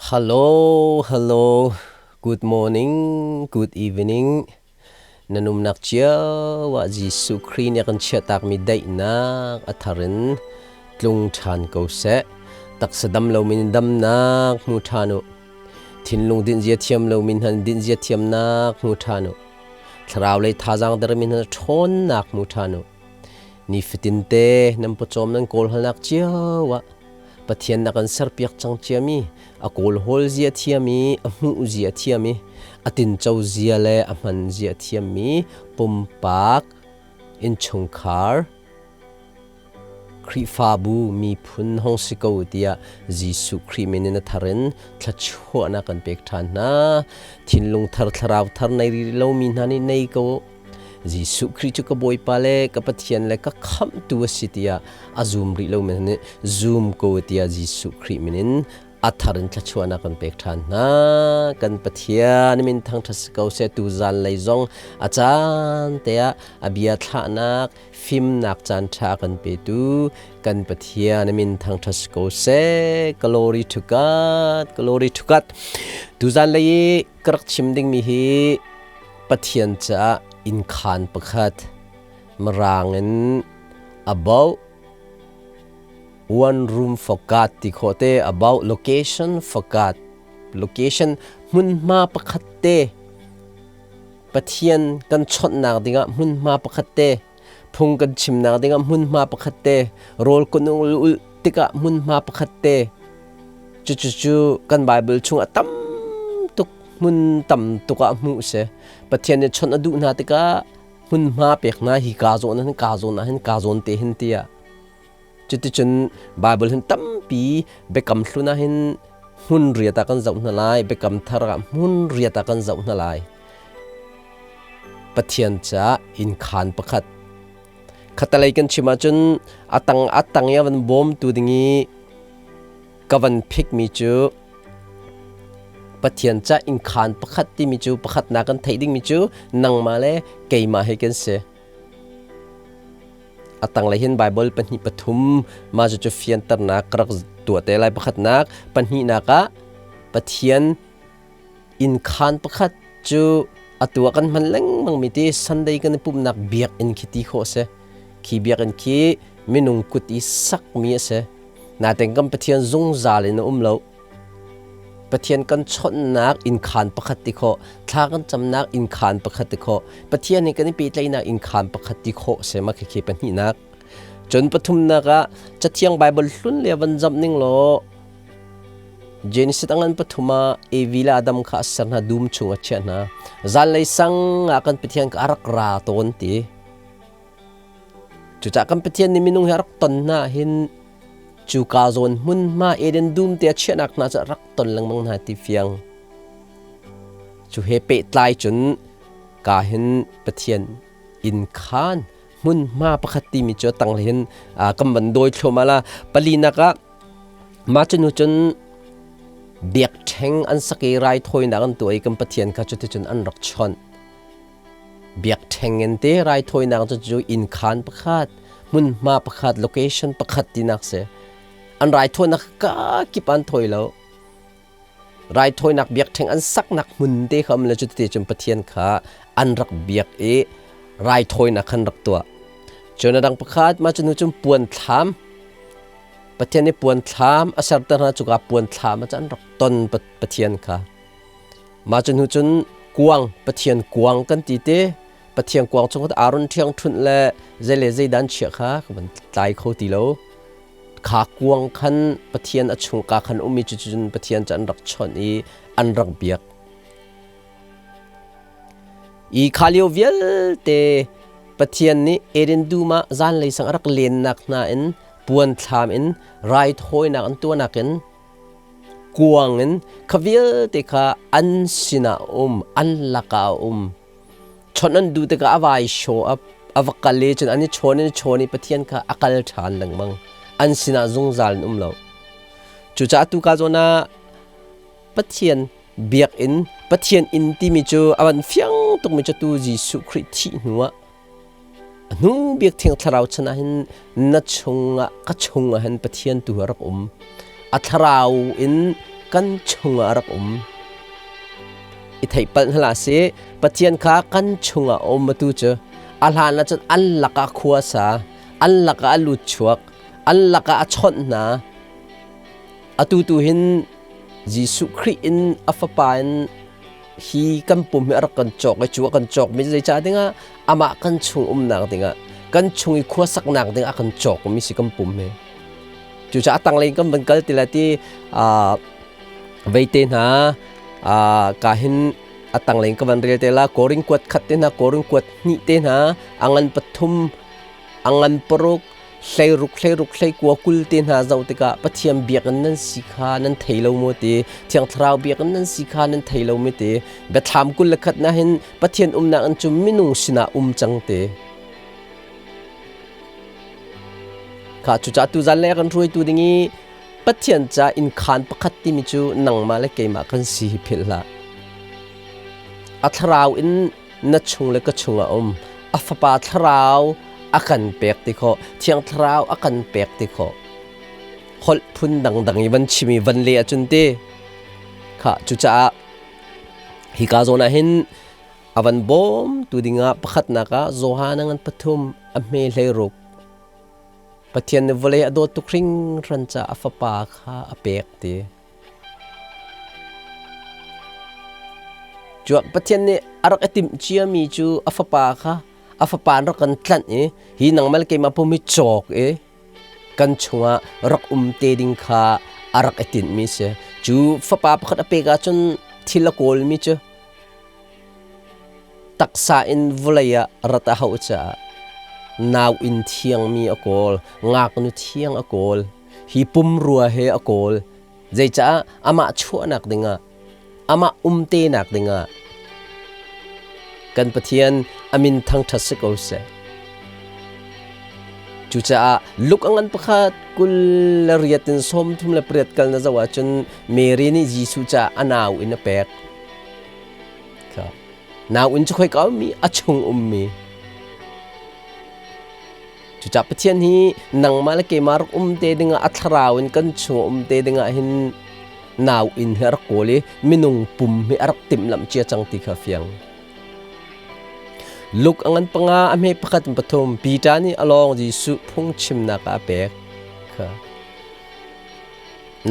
Hello, hello. Good morning, good evening. Na numnak cio ah Jesuh Khrih nih a kan chiahtakmi daihnak a thar in tlung ṭhan ko seh. Taksa dam lomi in damnak hmu ṭhan u. Thinlung dinhzia thiam lomi hna in dinhzia thiamnak hmu ṭhan u. Thlarau lei thazaang dermi hna ṭhawnnak hmu ṭhan u. Nifatinte nan pawcawm nan kawlhawlnak cio ah Pathian na kan serpiak cang ciami, a kawlhawl zia thiam i a hmuh zia thiam i a tinco zia le a hman zia thiammi pumpak innchungkhar Khrihfabu miphun hong si ko tiah Jesuh Khrih min in a thar in thluachuahnak kan pek ṭhan hna. Thinlung thar thlarau thar nei rih lomi hna nih nei ko. Jesuh Khrih cu ka Bawipa le ka Pathian le ka khamhtu a si tiah a zum rih lomi hna nih zum ko tiah Jesuh Khrih min in a thar in thluachuahnak kan pek ṭhan hna. Kan Pathian min thangṭhat si ko seh tu zan lei zong a caan te ah a bia thlahnak fimnak caan ṭha kan petu kan Pathian min thangṭhat si ko seh. Glory to God, glory to God. Tu zan lei i ka rak chim dingmi hi Pathian caah innkhaan pakhat Mirang in about one room for God ti khawh te about location for God location hmunhma pakhat te Pathian kan chawnhnak dingah hmunhma pakhat te phung kan chimnak dingah hmunhma pakhat te rawl kan ul tikah hmunhma pakhat te cucu kan Bible chungah tam tuk hmun tam tuk ah hmuh si Pathian nih chawnh a duh hna tikah hmunhma pek hna hi ka zawn hin ka zawn ah hin ka zawn te hin tiah Cuticun Baibal hin tampi biakam hlun ah hin hmun riat ah kan zoh hna lai, biakam thar ah hmun riat ah kan zoh hna lai. Pathian caah innkhaan pakhat. Khatalei kan chim ahcun a tang a tang i a van bawmtu ding i ka van phikmi cu Pathian caah innkhaan pakhat timi cu pakhatnak kan theih dingmi cu nangmah le keimah he kan si. A tanglei hin Baibal pahnih pathum mah cucu fianternak ka rak tuah te lai. Pakhatnak, pahnihnak ah Pathian innkhaan pakhat cu atu ah kan hman lengmangmi ti Sunday kan i pumhnak biakinn khi ti khawh a si. Khi biakinn khi minung kut i sakmi a si. Nain kan Pathian zungzal in a um lo. Pathian kan chawnhnak innkhaan pakhat ti khawh, thla kan camnak innkhaan pakhat ti khawh, Pathian he kan i pehtlaihnak innkhaan pakhat ti khawh se ma khikhi pahnihnak. Cun pathumnak ah Cathiang Baibal hlun le van zamh ning law Genesis angan pathum ah Evi le Adam kha a ser hna dum chung a chiah hna. Zanlei sang ah kan Pathian ka a rak ra tawn ti. Cucaah kan Pathian nih minung hi a rak ton hna hin cu ka zawn hmunhma Eden dum te a chiahnak hna cu a rak ton lengmang hna ti fiang. Cu he pehtlai cun ka hin Pathian inn khaan hmunhma pakhat timi cu tang hin kan van dawi thluahmah la. Palinak ah mah cu nu cun biakṭheng an sak i raithawinak an tuah i kan Pathian kha cuticun an rak chawnh. Biakṭheng in te raithawinak cu innkhaan pakhat, hmunhma pakhat, location pakhat tinak si. An raithawinak ka kip an thawi lo. Raithawinak biakṭheng an saknak hmun te kha um le cuti cun Pathian kha an rak biak i raithawinak khan rak tuah. Cun a dang pakhat mah cu nu cun puan thlam Pathian nih puan thlam a serter hna cuka puan thlam ah cun an rak ton Pathian kha. Mah cu hnu cun kuang, Pathian kuang kan ti te, Pathian kuang chung Aaron ṭhiangṭhunh le zei le zei dan chiah kha ka van tlai kho ti lo. Kha kuang khan Pathian a chungka khan ummi cu cun Pathian cu an rak chawnh i an rak biak. I kha lio vialte Pathian nih Eden dum ah zanlei sang a rak lennak hna in puan thlam in raithawinak an tuahnak in Kuang in kha vialte kha an sinah a um, an lakah a um. Chawnh an duh tikah a vai show up, a va kal i cun an i chawn in i chawn i Pathian kha a kal ṭhan lengmang. An sinah zungzal in um lo. Cucaah tuka zawn ah Pathian biakinn, Pathian inn timi cu a van fiang tukmi cu tu Jesuh Khrih thih hnuah A hnu bik Thiang Thlarau chan ah hin na chungah ka chungah hin Pathian tu a rak um. A thlarau in kan chungah a rak um. I theihpalh hna hlah sih, Pathian kha kan chungah a um atu cu a hlan ahcun an lakah khua a sa, an lakah a lut chuak, an lakah a chawnh hna. Atu tu hin Jesuh Khrih in a fapa in hi kan pum hi a rak kan cawk i cu a kan cawk mi zeicah dingah amah kan chung umnak dingah kan chung i khua saknak ding a kan cawk mi si kan pum hi. Cucaah a tanglei kan van kal ti la ti veite hna ka hin a tanglei ka van rel te la koring kuat khat te hna koring kuat hnih te hna a ngan pathum a ngan paruk hleiruk hleiruk hleikua kul te hna zoh tikah Pathian biakinn nan si kha nan thei lo maw ti Thiang Thlarau biakinn nan si kha nan thei lo mi ti biathlam 21 na hin Pathian umnak in cu minung sinah um cang te. Kha cucaah tuzan le kan hruaitu ding i Pathian ca innkhaan pakhat timi cu nangmah le keimah kan si hi philh hlah. A thlarau in na chung le ka chung ah um. A fapa thlarau a kan pek ti khawh. Thiang thlarau a kan pek ti khawh. Holh phun dangdang i van chim i van le ahcun ti. Kha cucaah hika zawn ah hin A van bawmtu dingah pakhatnak ah Johan a ngan pathum a hme 16. Pathian nih vawlei a dawt tuk hringhran caah a fapa kha a pek ti. Cuak Pathian nih a rak i timh ciami cu a fapa kha a fapa an rak kan tlanh i hi nangmah le keimah pum hi cawk i kan chungah rak um te ding kha a rak i tinhmi si. Cu fapa pakhat a pek ahcun thil a kawlmi cu Taksa in vawlei ah rat a hauh caah nau inn thiangmi a kawl, ngaknu thiang a kawl, hi pumrua he a kawl. Zeicah amah chuahnak dingah, amah umtenak dingah kan Pathian a min thangṭhat si ko seh. Cucaah luk a ngan pakhat 28 in 38 kal na zoh ahcun Mary nih Jesuh caah a nau in a pek. Nau inn cu khoika ummi a chung ummi. Cucaah Pathian hi nangmah le keimah rak um te dingah a thlarau in kan chung um te dingah hin nau inn hi a rak kawl i minung pum hi a rak timhlamh cia cang ti kha fiang. Luke a ngan panga a hme pakhat in pathum Peter nih a lawng Jesuh phungchimnak ah a pek. Kha.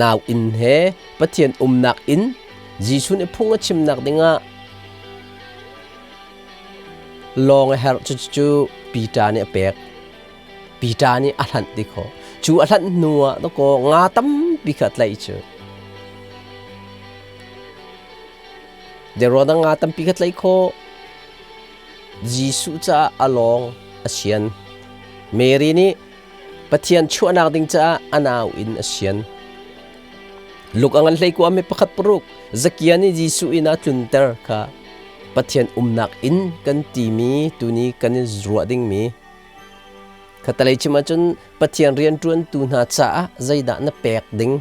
Nau inn he Pathian umnak inn Jesuh nih phung a chimnak dingah lawng a herh cucu Peter nih a pek. Peter nih a hlanh ti khawh. Cu a hlanh hnu ah dakaw nga tampi kha a tlaih cu. Deruang nga tampi kha tlaih khawh. Jesuh caah a lawng a sian. Mary nih Pathian chuahnak ding caah a nau in a sian. Luk a ngan hlei kua mi pakhat paruk Zakia nih Jesuh inn ah tlunter kha Pathian umnak inn kan timi tuni kan i ruah dingmi khatalei chim ahcun Pathian rianṭuantu hna caah zeidah na pek ding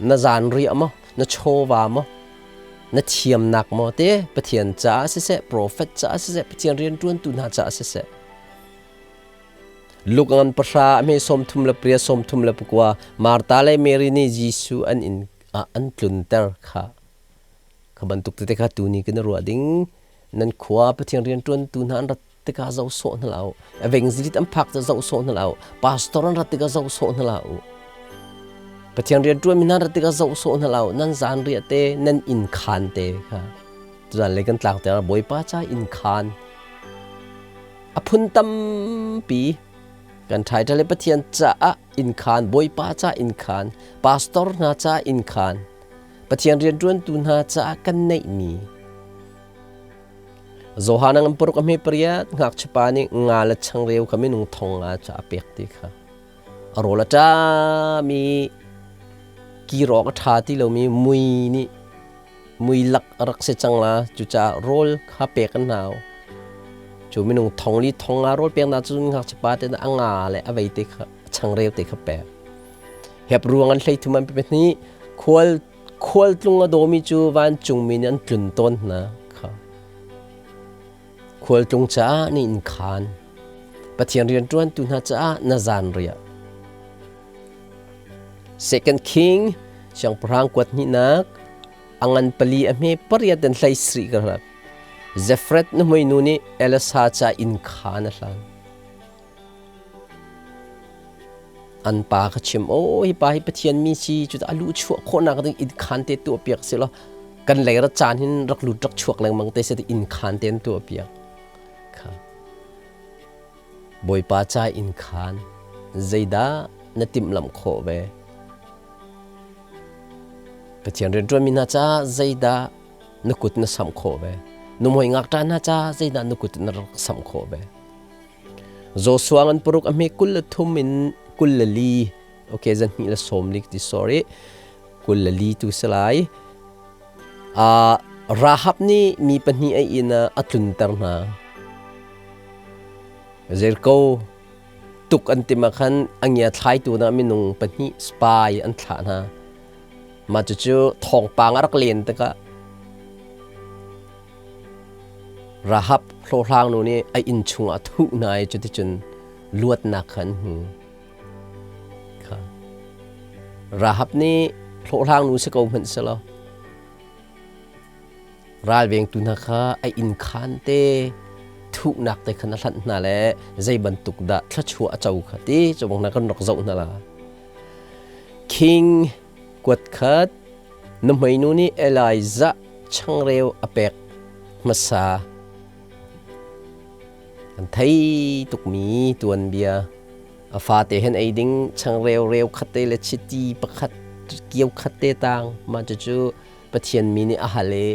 na zanriah maw na chawva maw na thiamnak maw te Pathian caah siseh profet caah siseh Pathian rianṭuantu hna caah siseh Lukan pahra a hme 38 39 Martha le Mary nih Jesuh an inn ah an tlunter kha. Kha bantuk tete kha tuni kan i ruah ding. Nan khua Pathian rianṭuantu hna an rat tikah zoh sawh hna hlah u. Evangelist an phak cu zoh sawh hna hlah u. Pastor an rat tikah zoh sawh hna hlah u. Pathian rianṭuanmi hna an rat tikah zoh sawh hna hlah u. Nan zanriah te, nan inn khaan te kha. Tuzan le kan tlak tikah Bawipa ca inn khaan A phun tampi kan title le Pathian caah innkhaan, Bawipa caah innkhaan, pastor hna caah innkhaan, Pathian rianṭuantu hna caah kan neihmi. Johan a ngan paruk a hme pariat ngakchiapa nih nga le changreu kha minung thong nga cu a pek ti kha. A rawl a ṭami kirawk a ṭha ti lomi mui nih muilak a rak si cang la cucaah rawl kha pek an hau cu minung thong li thong nga rawl peknak cu ngakchia pa te a nga le a vei te kha changreu te kha pek hep ruang an hlei thum an pe hnih khual khual tlung a dawmi cu vancungmi nih an tlun tawn hna kha khual tlung caah ni in khan Pathian rianṭuantu hna caah na zan riah Second King. Siangpahrang kuat hnihnak a ngan pali a hme pariat in hlei sri ka rak. Zefret nuhmei nu nih Elasa ca inn khaan a hlan. An pa kha chim, "Aw, hi pa hi Pathian mi si, cu a lu chuah khawhnak ding inn khaan te tuah piak si law kan lei ra caan hin rak lut rak chuak lengmang te se ti inn khaan te an tuah piak." Kha. Bawipa ca inn khaan zeidah na timhlamh khawh ve? Pathian rianṭuanmi hna ca zeidah na kut na samh khawh ve? Nuhmei ngakṭah hna ca zeidah na kut na rak samh khawh ve? Joshua ngan paruk a hme 23 in 24, okay, zan hnih le sawm lik ti, sorry, 24 tu si lai. Rahab nih mi pahnih a inn ah a tlunter hna. Jericho tuk an tim ah khan a ngia thlaitu na minung pahnih spy an thlah hna. Mah cucu thawngpang a rak len tikah Rahab hlawhhlang nu nih a inn chungah a thuh hna i cuticun luatnak kha an hmu. Kha. Rahab nih hlawhhlang nu si ko hmanh selaw ralvengtu hna kha a inn khaan te thuhnak te khan a hlanh hna le zei bantuk dah thluachuah a co kha ti cu hna kan rak zoh hna la. King kuat khat nuhmeinu nih Elijah changreu a pek hmasa. An thei tukmi tuanbia. A fate hen ei ding changreu reu khat te le chiti pakhat kio khat te tang mah cucu Pathian mi nih a hal i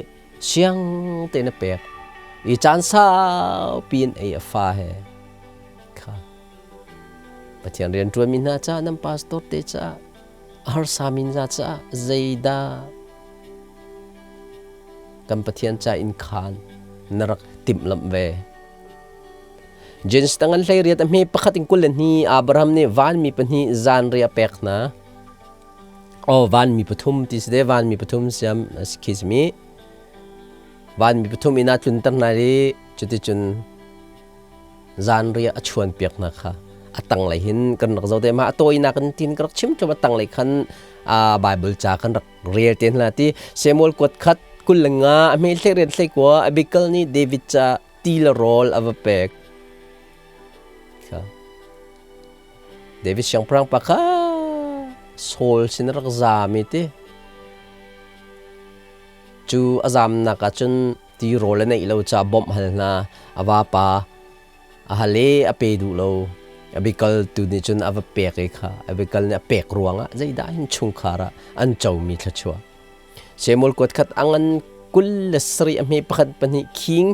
siang tein a pek. I caan saupi in ei a fa he. Kha. Pathian rian ṭuanmi hna caah nan pastor te caah a harsami hna caah zeidah kan Pathian ca in khaan na rak timhlamh ve? James tangan hlei riat a hme pakhat in 22 Abraham nih vanmi pahnih zanri a pek hna. Oh, vanmi pathum ti si de, vanmi pathum siam khi simi. Vanmi pathum inn ah tlunter hna i cuticun zanriah a chuan piak hna kha a tanglei hin kan rak zoh te ma a tawinak in tin ka rak chim tlum a tanglei khan a Bible ca kan rak rel te hna ti Samuel kuat khat 25 a hme hlei rian hlei kua Abigail nih David ca ti le rawl a va pek kha David siangpahrang pa kha Saul sin rak zam i ti cu a zamnak ah cun tirawl a neih lo ca bawmh hal hna. A vapa a hal i a pe duh lo. Abigail tu nih cun a va pek i kha Abigail nih a pek ruangah zeidah hin chungkhar ah an comi thluachuah. Samuel kuat khat a ngan 27 a hme pakhat pahnih king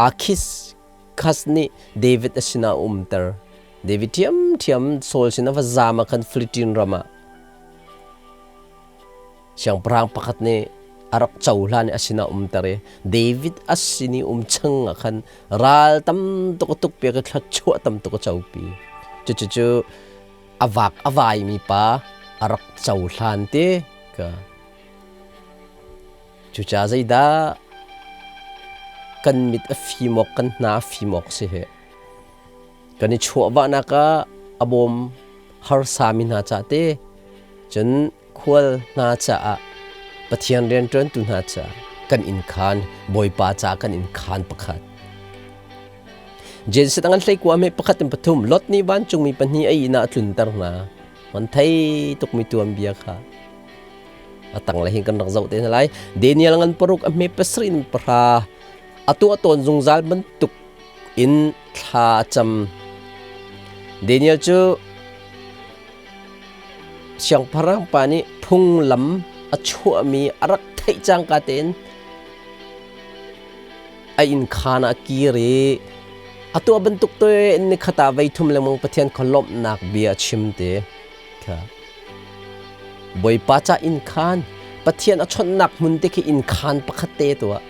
Akhis Khas nih David a sinah a umter. David ṭhiamṭhiam Saul sin a va zaam ah khan Philippine ram ah Siangpahrang pakhat nih a rak cohlan i a sinah umter i David a sin i um chung ah khan ral tam tuk a tukpiak i thluachuah tam tuk a copi. Cucucu a vak a vaimi pa a rak cohlan ti ka. Cucaah zeidah kan mit a fim awk, kan hna a fim awk si hi. Kan i chuahvahnak ah a bawm harsami hna ca te, cun khual hna caah Pathian rianṭuantu hna caah kan inn khaan Bawipa caah kan inn khaan pakhat. Genesis an hlei kua me pakhat in pathum Lot nih vancungmi pahnih a inn ah a tlunter hna. Man thei tukmi tuanbia kha. A tang le hin kan rak zoh te hna lai. Daniel ngan paruk a hme pasarih in pahra a tuah tawn zungzal bantuk in thla a cam. Daniel cu Siangpahrang pa nih phunglam a chuahmi a rak theih cangka tein a innkhaan ah a kir i a tuah bantuk tein nikhat ah voithum lengmang Pathian kha lawmhnak bia a chim te. Kha. Bawipa ca innkhaan, Pathian a chawnhnak hmun te khi innkhaan pakhat te tuah.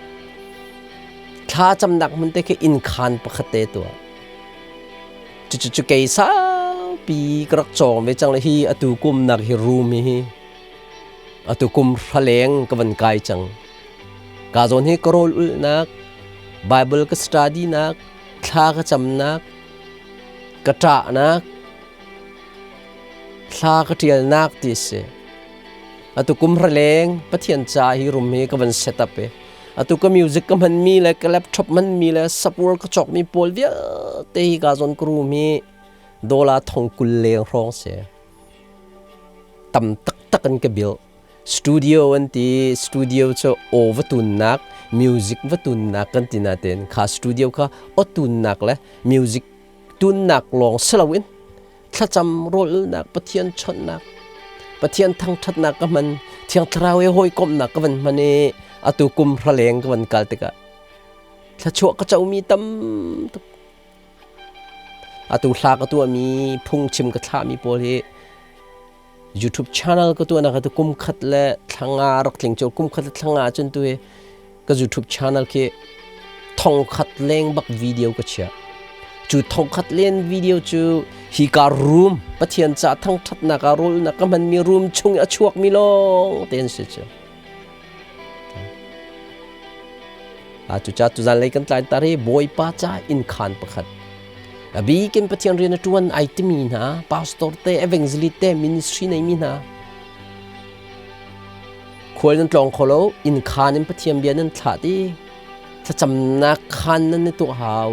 Thla camnak hmun te khi innkhaan pakhat te tuah. Cucu kei saupi ka rak cawng ve cang le hi atu kum nak hi room hi atu kum hraleng ka van kai cang. Ka zawn hi ka rawl ulhnak, Bible ka study nak, thla ka camnak, ka ṭahnak, thla ka ṭialnak ti si. Atu kum leng Pathian ca hi room hi ka van set up e. Atu ka music ka hman mi le ka laptop hman mi le software ka cawk mi pawl vialte hi ka zawn ka room hi dollar thong 20 leng hrawng si. Tam taktak in ka build. Studio an ti, studio cu aw va tunnak, music va tunnak kan ti nain kha studio kha aw tunnak le music tunnak lawng si loin thlacam rawlnak Pathian chawnhnak Pathian thangṭhatnak ka hman Thiang Thlarau he hawikomhnak ka van hman i atu kum hraleng ka van kal tikah thluachuah ka comi tam tuk. Atu hla ka tuahmi phungchim ka thlahmi pawl hi YouTube channel ka tuahnak atu kum khat le thla nga rak tling cu kum khat le thla nga cun tu hi ka YouTube channel khi thongkhat leng bak video ka chiah. Cu thongkhat len video cu hi ka room Pathian ca thangṭhatnak ah rawlnak ka hmanmi room chung i a chuakmi lawng te an si cu. Cuca tuzan lei kan tlai tar hi Bawipa ca inn khaan pakhat. A bikin Pathian rian a ṭuan ai timi hna, pastor te, evangelist te, ministry neimi hna, Khual nan tlawng kho lo, inn khaan in Pathian bia nan thlah ti. Thlacamnak khaan nan i tuah hau,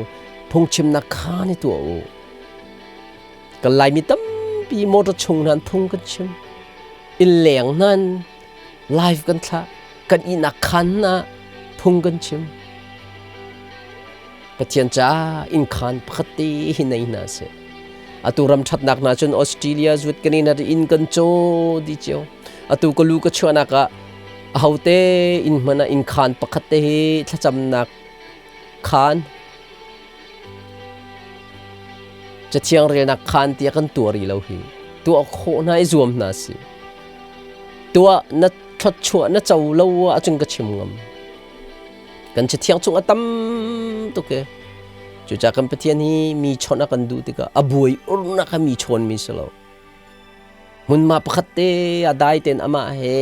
phungchimnak khaan i tuah u. Kan Laimi tampi motor chung hna phung kan chim. Inn leng hna live kan thlah. Kan ihnak khaan hna phung kan chim. Pathian caah innkhaan pakhat te hi nei hna seh. Atu ram ṭhatnak hna cun Australia zuat kan in inn kan caw di cio. Atu ka lu ka chuahnak ah ahote inn hmanh ah innkhaan pakhat te hi thlacamnak khaan cathiang relnak khaan tiah kan tuah rih lo hi. Tuah khawh hna i zuam hna si. Tuah na thluachuah na co lo ahcun ka chim ngam. Kan cathiang chung a tam tuk e. Cucaah kan Pathian hi mi chawnh a kan duh tikah a buai urnak a mi chawnmi si lo. Hmunhma pakhat te a dai tein amah he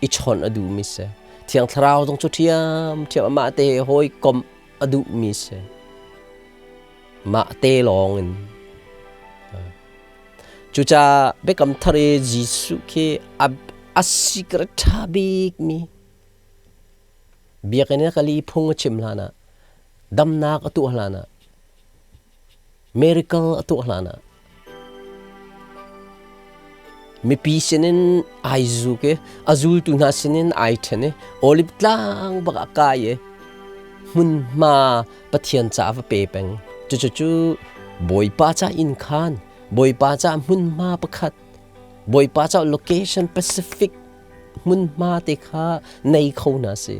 i chawnh a duhmi si. Thiang Thlarau zong cu ṭhiamṭhiam amah te he hawikomh a duhmi si. Mah te lawng in. Cucaah Biakam Thar i Jesuh khi a, a secret ṭha bikmi Biakinn ah kal i phung a chim hlanah, damnak a tuah hlanah, miracle a tuah hlanah, mipi sinin ai zuk i a zultu hna sinin ai ṭhen i Olive tlang bak ah kai i hmunhma Pathian caah va pe peng. Cucu Bawipa ca inn khaan, Bawipa ca hmunhma pakhat, Bawipa ca location specific hmunhma te kha nei kho hna si.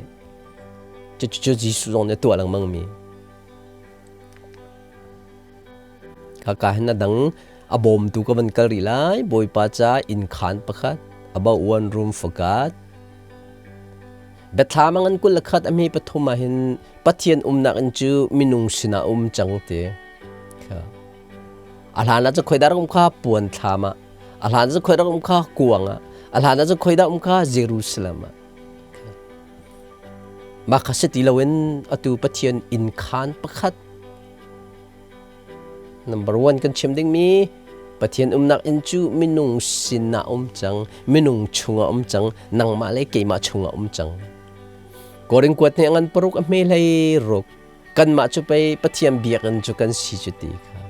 Cucu Jesuh zong nih a tuah lengmang mi. Kaka hin a dang a bawmtu ka van kal rih lai. Bawipa ca inn khaan pakhat, about one room for God. Biathlam a ngan 21 a hme pathum ah hin Pathian umnak in cu minung sinah um cang ti. A hlan ah cun khoi dah um kha puan thlam ah A hlan cu khoi dah um kha kuang ah, a hlan ah cun khoi dah um kha Jerusalem ah. Mah kha si ti loin atu Pathian inn khaan pakhat number one kan chim dingmi Pathian umnak inn cu minung sinah um cang, minung chungah um cang, nangmah le keimah chungah um cang. Korin kuat nih ngan paruk a hme hlei ruk kanmah cu pei Pathian biakinn cu kan si cu ti kha.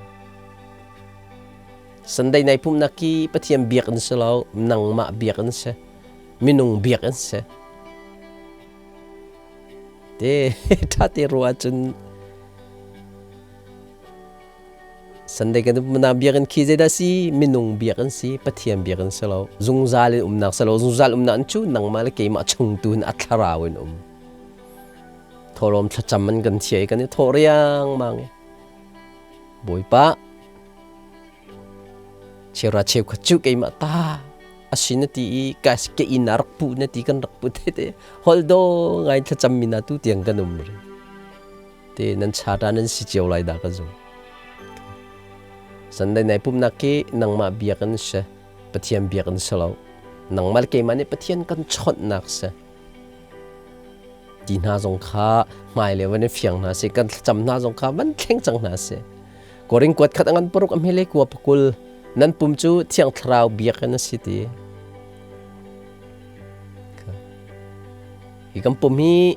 Sunday nai pumhnak hi Pathian biakinn si lo, nangmah biakinn si, minung biakinn si. Te ṭha te ruah ahcun Sunday kan umnak biakinn khi zeidah si? Minung biakinn si, Pathian biakinn si lo. Zungzal in umnak si lo. Zungzal umnak cu nangmah le keimah chung tu in a thlarau in um. Thawlawm thlacam an kan thiai kan i thawh riangmang i Bawipa Cheuhra cheukhat cu keimah ta a si na ti i ka ke inn ah rak pu na ti kan rak pu te te hol do ngai thlacam mi na tu tiang kan um ri te nan chata nan si cio lai da ka zum Sunday nai pumnak khi nangmah biakinn si Pathian biakinn si lo nangmah le keimah nih Pathian kan chawnhnak si ti hna zong kha hmai le van i fiang hna sih kan thlacam hna zong kha van thleng cang hna sih Korin kuat khat angan paruk a hmele kua pakul nan pum cu thiang thlarau biakinn a si ti. Hi kan pum hi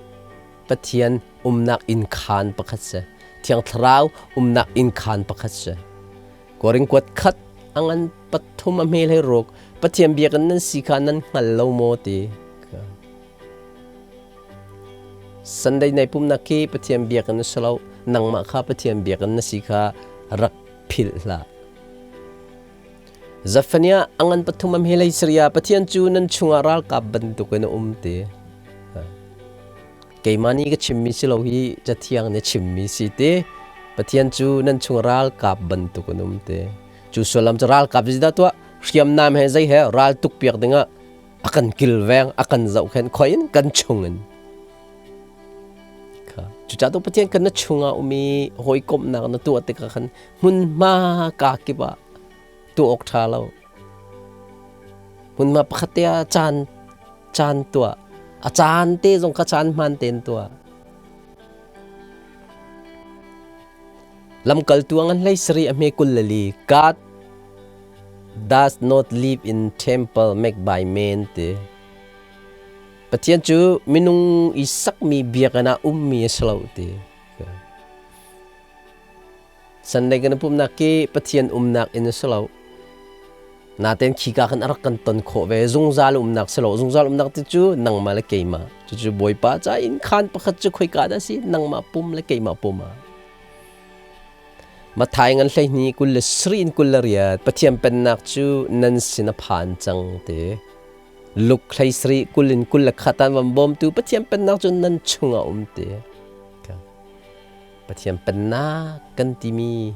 Pathian umnak inn khaan pakhat si. Thiang Thlarau umnak inn khaan pakhat si. Korin kuat khat a ngan pathum a hmel he ruk Pathian biakinn nan si kha nan hngal lo maw ti. Sunday nai pumnak khi Pathian biakinn a si lo. Nangmah kha Pathian biakinn na si kha rak philh hlah. Zephaniah a ngan pathum a hmelei Syria Pathian cu nan chungah ralkap bantukin a um ti. Keimah nih ka chimmi si lo hi Cathiang nih a chimmi si ti. Pathian cu nan chung ralkap bantukin um ti. Cu sullam cu ralkap zeidah tuah hriamnam he zei he ral tuk piak dingah a kan kilveng a kan zohkhenh khoi in kan chungin. Cucaah tu Pathian kan na chungah um i hawikomhnak na tuah tikah khan hmunhma ka kip ah tuah awk ṭha lo. Hmunhma pakhat te ah caan caan tuah. A caan te zong kha caan hmaan tein tuah. Lamkaltu an hlei sarih a hme 24. God does not live in temple made by men ti. Pathian cu minung i sakmi biakinn ah ummi a si lo ti. Sunday kan i pumhnak khi Pathian umnak inn a si lo. Natein khika khan a rak kan ton khawh ve. Zungzal umnak si lo. Zungzal umnak ti cu nangmah le keimah. Cucu Bawipa ca inn khaan pakhat cu khoika dah si? Nangmah pum le keimah pum ah. Matthai ngan 12 23 in 28 Pathian pennak cu nan sin a phan cang ti. Luke 13 kul in 21 an van bawmtu Pathian pennak cu nan chungah um ti. Pathian pennak kan timi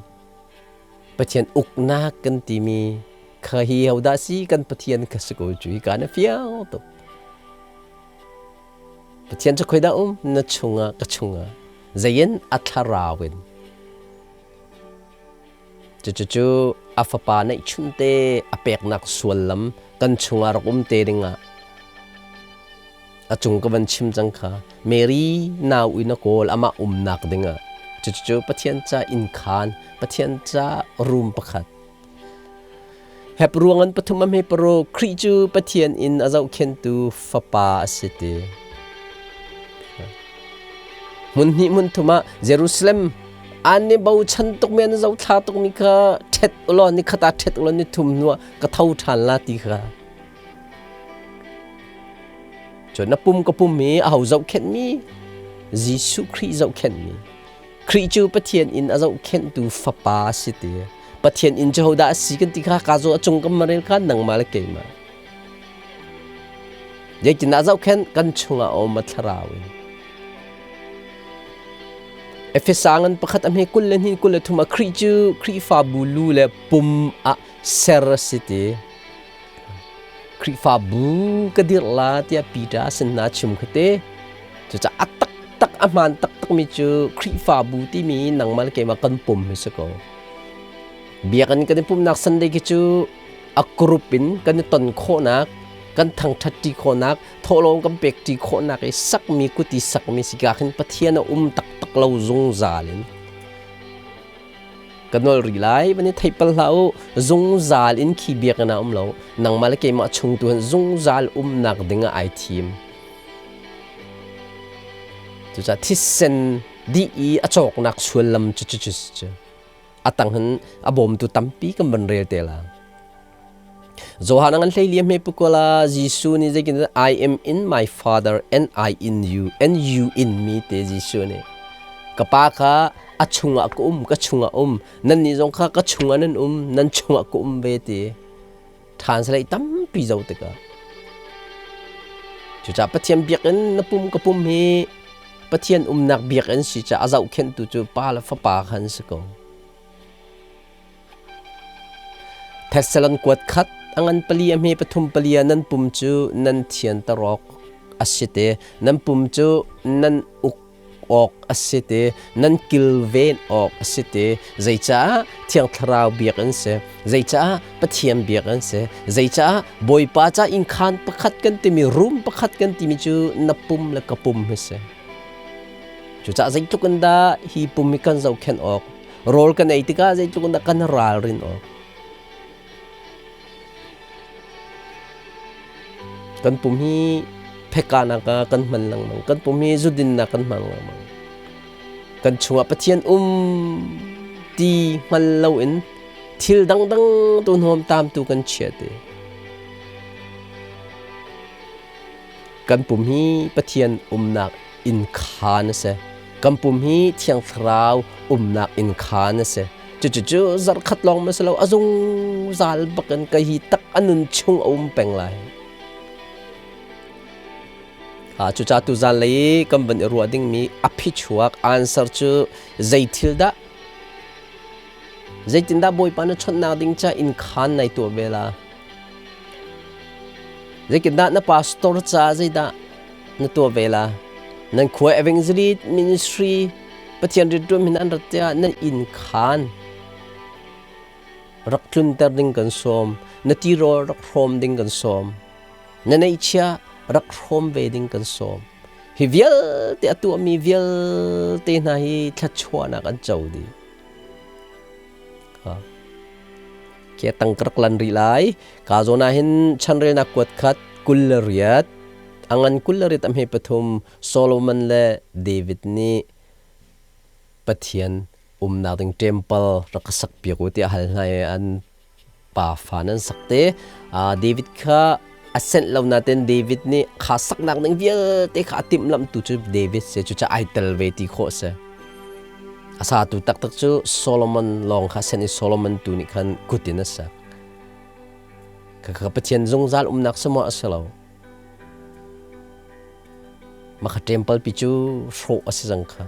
Pathian uknak kan timi kha hi hodah si kan Pathian kha si ko cu hi ka na fiang tuk. Pathian cu khoi dah um na chungah ka chungah zein a thlarau in cucu a fapa neihchun te a peknak suallam kan chungah rak um te dingah a cung ka van chim cang kha Mary nau in a kawl amah umnak dingah cucu Pathian ca inn khaan Pathian ca room pakhat Hep ruang an pathum a hme paro Khrih cu Pathian in a zohkhentu fapa a si ti hmun hnih hmun thum ah Jerusalem an ni bochan tuk mi an zothla tuk mi kha ṭhet ulaw ni khat ah ṭhet ulaw ni thum hnuah ka tho ṭhan la ti kha Cun na pum ka pum hi aho zohkhenhmi? Jesuh Khrih zohkhenhmi. Khrih cu Pathian in a zohkhenhtu fapa a si ti. Pathian inn cu hodah a si kan ti kha ka zaw a cung kan marel kha nangmah le keimah. Zeitindah zohkhenh kan chungah a um a thlarau in. Efesa ngan pakhat a hme 22 23 ah Khrih cu Khrihfabu lu le pum ah ser a si ti. Khrihfabu ka dirh la tiah Peter sin hna chim kha te. Cucaah a taktak a hmaan taktakmi cu Khrihfabu timi nangmah le keimah kan pum hi si ko. Biakinn kan i pumhnak Sunday khi cu a group in kan i ton khawhnak, kan thangṭhat ṭi khawhnak, thawhlawm kan pek ṭi khawhnak i sakmi kuti sakmi si ka khin Pathian a um taktak lo zungzal in. Ka nol rih lai van i theih pal hlah u zungzal in khi biakinn ah um lo nangmah le keimah chung tu hin zungzal umnak ding ah ai thim cucaah thisen dih i a cawknak suallam cu cu cu cu a tang hin a bawmtu tampi kan van rel te la Johan an hlei liam he pukola Jesuh nih zeikin I am in my father and I in you and you in me te Jesuh nih ka pa kha a chungah ka um ka chungah um nan nih zong kha ka chungah nan um nan chungah ka um ve ti translate tampi zo tikah cucaah Pathian biakinn na pum ka pum hi Pathian umnak biakinn si ca a zohkhenhtu cu pa le fapa khan si ko Thessalon kuat khat a ngan pali a hme pathum pali ah nan pum cu nan thianter awk a si te, nan pum cu nan uk awk a si te, nan kilven awk a si te. Zeicah Thiang Thlarau biak an si, zeicah Pathian biak an si, zeicah Bawipa ca innkhaan pakhat kan timi, room pakhat kan timi cu na pum le ka pum hi si. Cucaah zeitluk in dah hi pum hi kan zohkhenh awk, Rawl kan ei tikah zeitluk in dah kan ralrin awk. Kan pum hi Phekanak ah kan hman lengmang. Kan pum hi zudinnak kan hmang lengmang. Kan chungah Pathian um ti hngal loin thil dangdang tu hnawm tam tu kan chia te. Kan pum hi Pathian umnak inn khaan a si. Kan pum hi Thiang Thlarau umnak inn khaan a si. Cucucu zarhkhat lawng ma si lo, a zungzal bakin ka hi tak a nun chung a um peng lai. Cucaah tuzan lei i kan van i ruah dingmi a phichuak answer cu zei thil dah zeitindah Bawipa na chawnhnak ding ca inn khaan nai tuah ve la? Zeitindah na pastor ca zeidah na tuah ve la? Nan khua evangelist ministry Pathian rianṭuan min an rat tiah nan inn khaan rak tlunter ding kan sawm, na tirawl rak hrawm ding kan sawm. Na neihchia rak hrawm ve ding kan sawm. Hi vialte a tuahmi vialte hna hi thluachuahnak an co dih. Ke tang ka rak lan rih lai. Ka zawn ah hin chanrelnak kuat khat 28, a ngan 28 a hme pathum Solomon le David nih Pathian umnak ding temple rak ka sak piak u tiah hal hna i an pa fa nan sak te. David kha a senh lo nain David nih kha saknak ding vialte kha a timhlamhtu cu David si cucaah ai tel ve ti khawh si. A satu taktak cu Solomon lawng kha sen i Solomon tu nih khan kut in a sak. Khakha Pathian zungzal umnak si maw a si lo. Mah temple pi cu hrawh a si cang kha.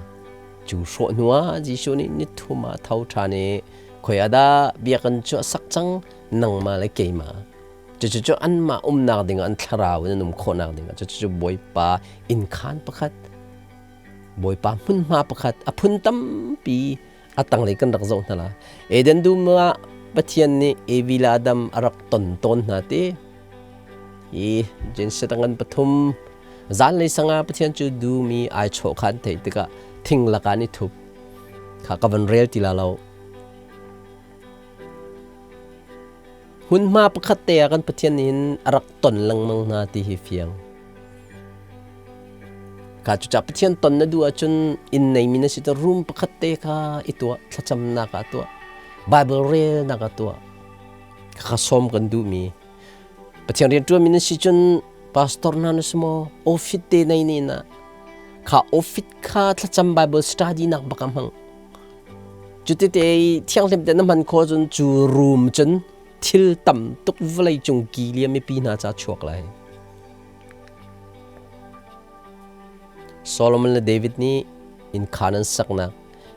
Cu hrawh hnuah Jesuh nih ni thum ah tho ṭhan i khoi ah dah biakinn cu a sak cang nangmah le keimah. Cucu anmah umnak dingah an thlarau in an um khawhnak dingah cucu Bawipa innkhaan pakhat, Bawipa hmunhma pakhat a phun tampi a tanglei kan rak zoh hna la. Eden dum ah Pathian nih Evi le Adam a rak ton tawn hna ti. Hi Genesis ngan pathum zanlei sangah Pathian cu dum i ai chawh kha an theih tikah thing lakah an i thup. Kha ka van rel ti la lo. Hmunhma pakhat te ah kan Pathian nih hin a rak ton lengmang hna ti hi fiang. Ka cucah Pathian ton na duh ahcun inn neimi na si te room pakhat te kha i tuah, thlacamnak ah tuah, Bible relnak ah tuah. Kha sawm kan duhmi. Pathian rianṭuanmi na si cun pastor hna na si maw office te nei ne na kha office kha thlacam Bible study nak bak a hmang. Cutite i thianghlim te na hman khawh cun cu room cun thil tam tuk vawlei cung ki liam mipi hna ca chuak lai. Solomon le David nih inn khaan an saknak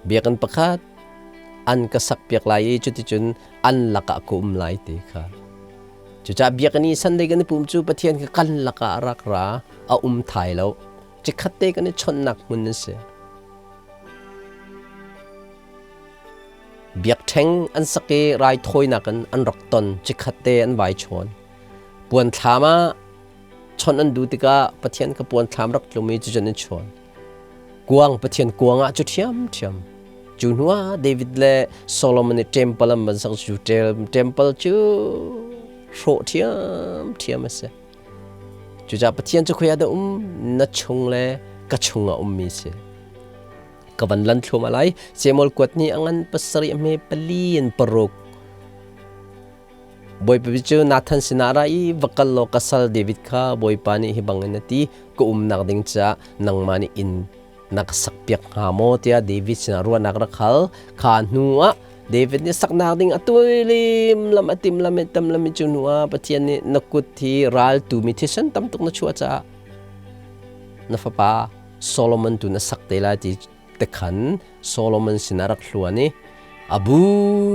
biakinn pakhat an ka sakpiak lai i cuticun an lakah ka um lai ti kha. Cucaah biakinn i Sunday kan i pum cu Pathian kha kan lakah a rak ra, a um thai lo. Cikhat te kan i chawnhnak hmun an si. Biakṭheng an sak i raithawinak in an rak ton, cikhat te an vai chawn. Puan thlam ah chawnh an duh tikah Pathian ka puan thlam rak tlum i cucun an chawn. Kuang Pathian kuang ah cu ṭhiamṭhiam. Cu hnuah David le Solomon nih temple an van sak cu temple cu hrawh ṭhiamṭhiam a si. Cucaah Pathian cu khoi ah dah um? Na chung le ka chung ah ummi si. Ka van lan thluahmah lai. Samuel kuat nih a ngan pasarih a hme pali in paruk. Bawipa cu Nathan sinah ra i va kal law ka sal David kha Bawipa nih hi bangin a ti, ka umnak ding caah nangmah nih inn na ka sakpiak hnga maw tiah David sinah ruahnak rak hal. Kha hnu ah David nih saknak ding a tuilim lam a tim lam i tam lam i cu hnu ah Pathian nih na kut hi raltu mi thisen tam tuk na chuah caah na fapa Solomon tu na sak te lai ti te khan Solomon sinah rak hluan i a bu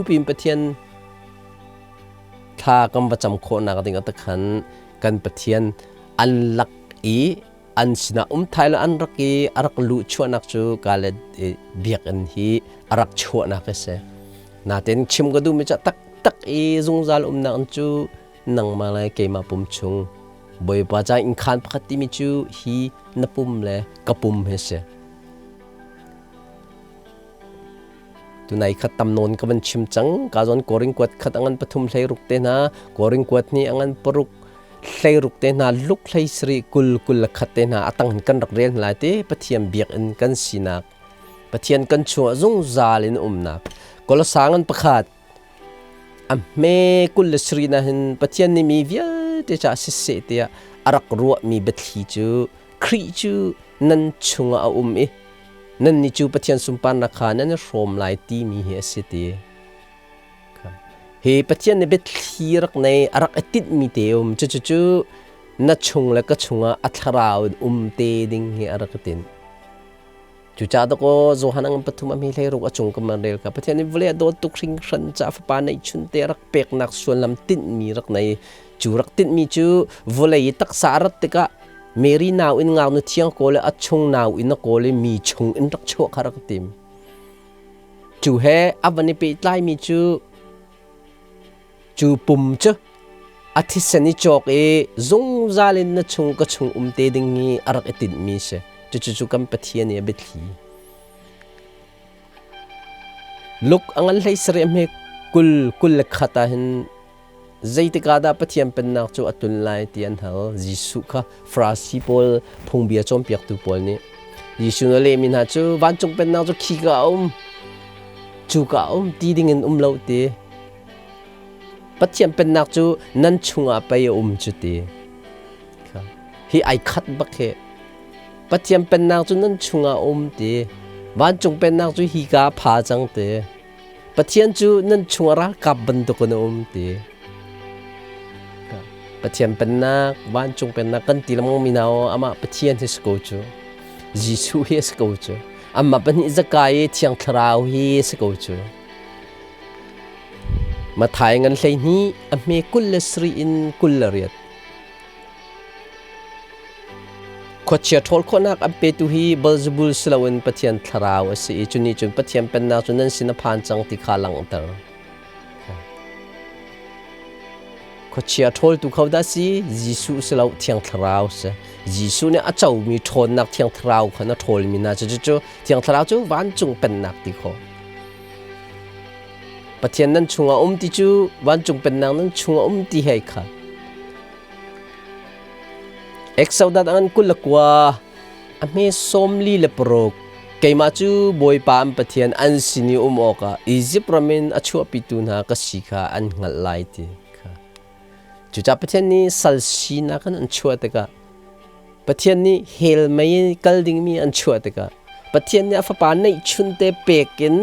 pin Pathian thla kan va cam khawhnak ding ah khan kan Pathian an lak i an sinah um thai lo an rak i a rak luh chuahnak cu kale biakinn hi a rak chuahnak a si. Natin chim ka duhmi cu taktak i zungzal umnak cu nangmah le keimah pum chung Bawipa ca innkhaan pakhat timi cu hi na pum le ka pum hi a si. Tunai khat tam nawn ka van chim cang. Ka zawn koring kuat khat angan pathum hlei ruk te hna. Koring kuat ni angan paruk. Hleiruk te hna, luk hlei sarih, 20, 21 te hna a tang hin kan rak rel hna lai te. Pathian biakinn kan sinak, Pathian kan chungah zungzal in umnak. Kolosa ngan pakhat a hme 27 na hin Pathian nih mi vialte caah siseh tiah a rak ruahmi biathli cu Khrih cu nan chungah a um i nannih cu Pathian sunparnak kha nan i hrawm lai timi hi a si ti. Hi Pathian nih biathli rak nei a rak i tinhmi te um cucu na chung le ka chungah a thlarau in um te ding hi a rak i tinh. Cucaah dakaw Johan ang pathum a mi 16 a cung ka man rel ka Pathian nih vawlei a dawt tuk hringhran caah fapa neihchun te rak peknak sullam tinhmi rak nei. Cu rak tinhmi cu vawlei i taksa a rat tikah Mary nau in ngaknu thiang kawl i a chung nau in a kawl i mi chung in rak chuah kha rak tim. Cu he a van i pehtlaimi cu Cu pum cu a thisen i cawk i zungzal in na chung ka chung um te ding hi a rak i tinhmi si. Cucu cu kan Pathian i a biathli. Luk a ngan 17 hme 21 ah hin zeitik ah dah Pathian pennak cu a tun lai ti an hal. Jesuh kha Farasi pawl phungbia cawnpiaktu pawl nih Jesuh na lehmi hna cu vancung pennak cu khi ka a um, cu ka a um ti ding in um lo ti. Pathian pennak cu nan chungah pei a um cu ti. Hi ai khat bak hi. Pathian pennak cu nan chungah a um ti. Vancung pennak cu hi ka pha cang ti. Pathian cu nan chungah ralkap bantukin a um ti. Pathian pennak, vancung pennak kan ti lengmang mi hna amah Pathian hi si ko cu. Jesuh hi a si ko cu. Amah pahnih zakai i Thiang Thlarau hi si ko cu. Mathai ngan 12 a hme 27 in 28. Khuachia ṭhawl khawhnak an petu hi Beelzebul si loin Pathian Thlarau a si i cu nih cun Pathian Pennak cu nan sin a phan cang ti kha a langhter. Khuachia ṭhawltu kho dah si? Jesuh si lo, Thiang Thlarau si. Jesuh nih a comi ṭhawnnak Thiang Thlarau khan a ṭhawlmi hna cu cucu Thiang Thlarau cu vancung pennak ti khawh. Pathian nan chungah um ti cu vancung pennak nan chungah um ti hei kha. Exodus an 29 a hme 46 keimah cu Bawipa an Pathian an sin i um awkah Izipt ram in a chuahpitu hna ka si kha an hngalh lai ti kha. Cucaah Pathian nih sal sinak in an chuah tikah Pathian nih hell mei in kal dingmi an chuah tikah Pathian nih a fapa neihchunte pek in